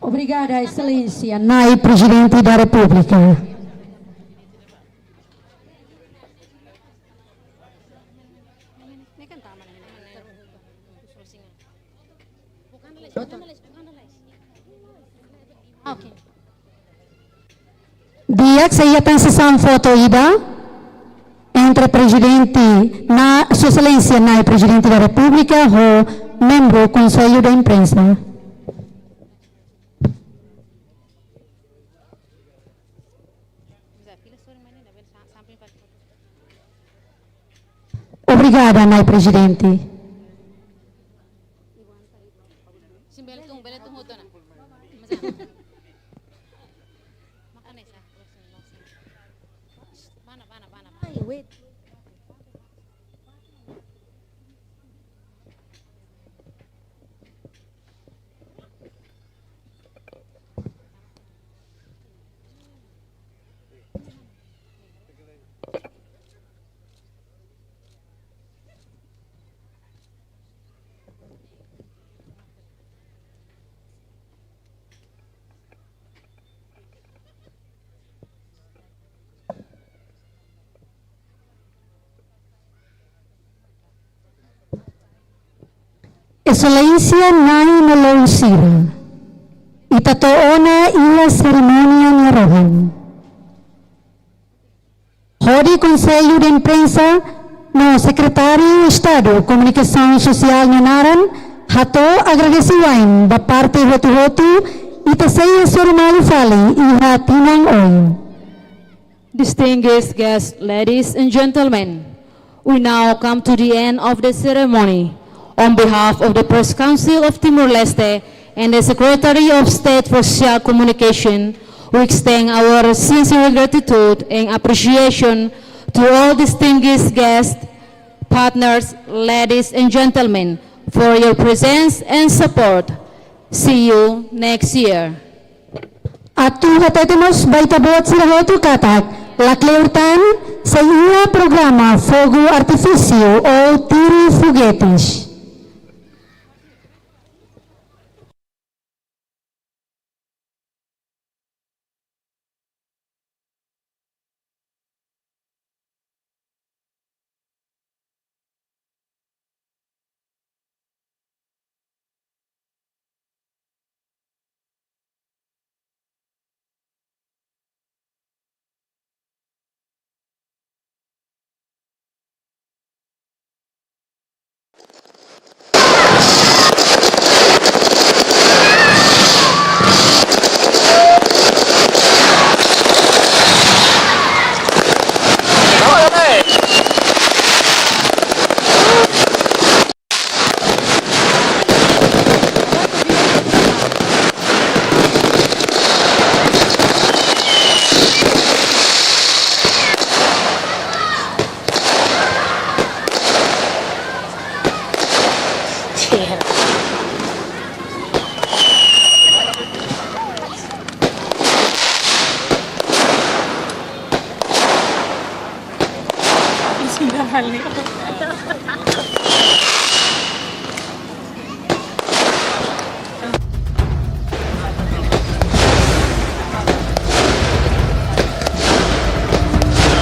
Obrigada, Exelénsia, Nai Prezidente da Repúblika. Di'ak, sei iha tan sesaun foto ida entre Prezidente Nai, Sua Exelénsia Nai Prezidente da Repúblika ho membru Konsellu da Imprensa. Obrigada, Nai Prezidente. Exelénsia Nai no Loun sira, ita to'o ona iha serimónia nia rohan. Hodi Konsellu de Imprensa no Sekretáriu Estadu Komunikasaun Sosiál nia naran, hato'o agradesimentu ba parte hotu-hotu, ita sei hasoru malu fali iha tinan oin. Distinguished guests, ladies and gentlemen, we now come to the end of the ceremony. On behalf of the Press Council of Timor-Leste and the Secretary of State for Social Communication, we extend our sincere gratitude and appreciation to all distinguished guests, partners, ladies and gentlemen, for your presence and support. See you next year. Atu hatete mós ba ita-boot sira hotu katak, lakleur tan, sei iha programa fogu artifísiu ou tiru fogetes.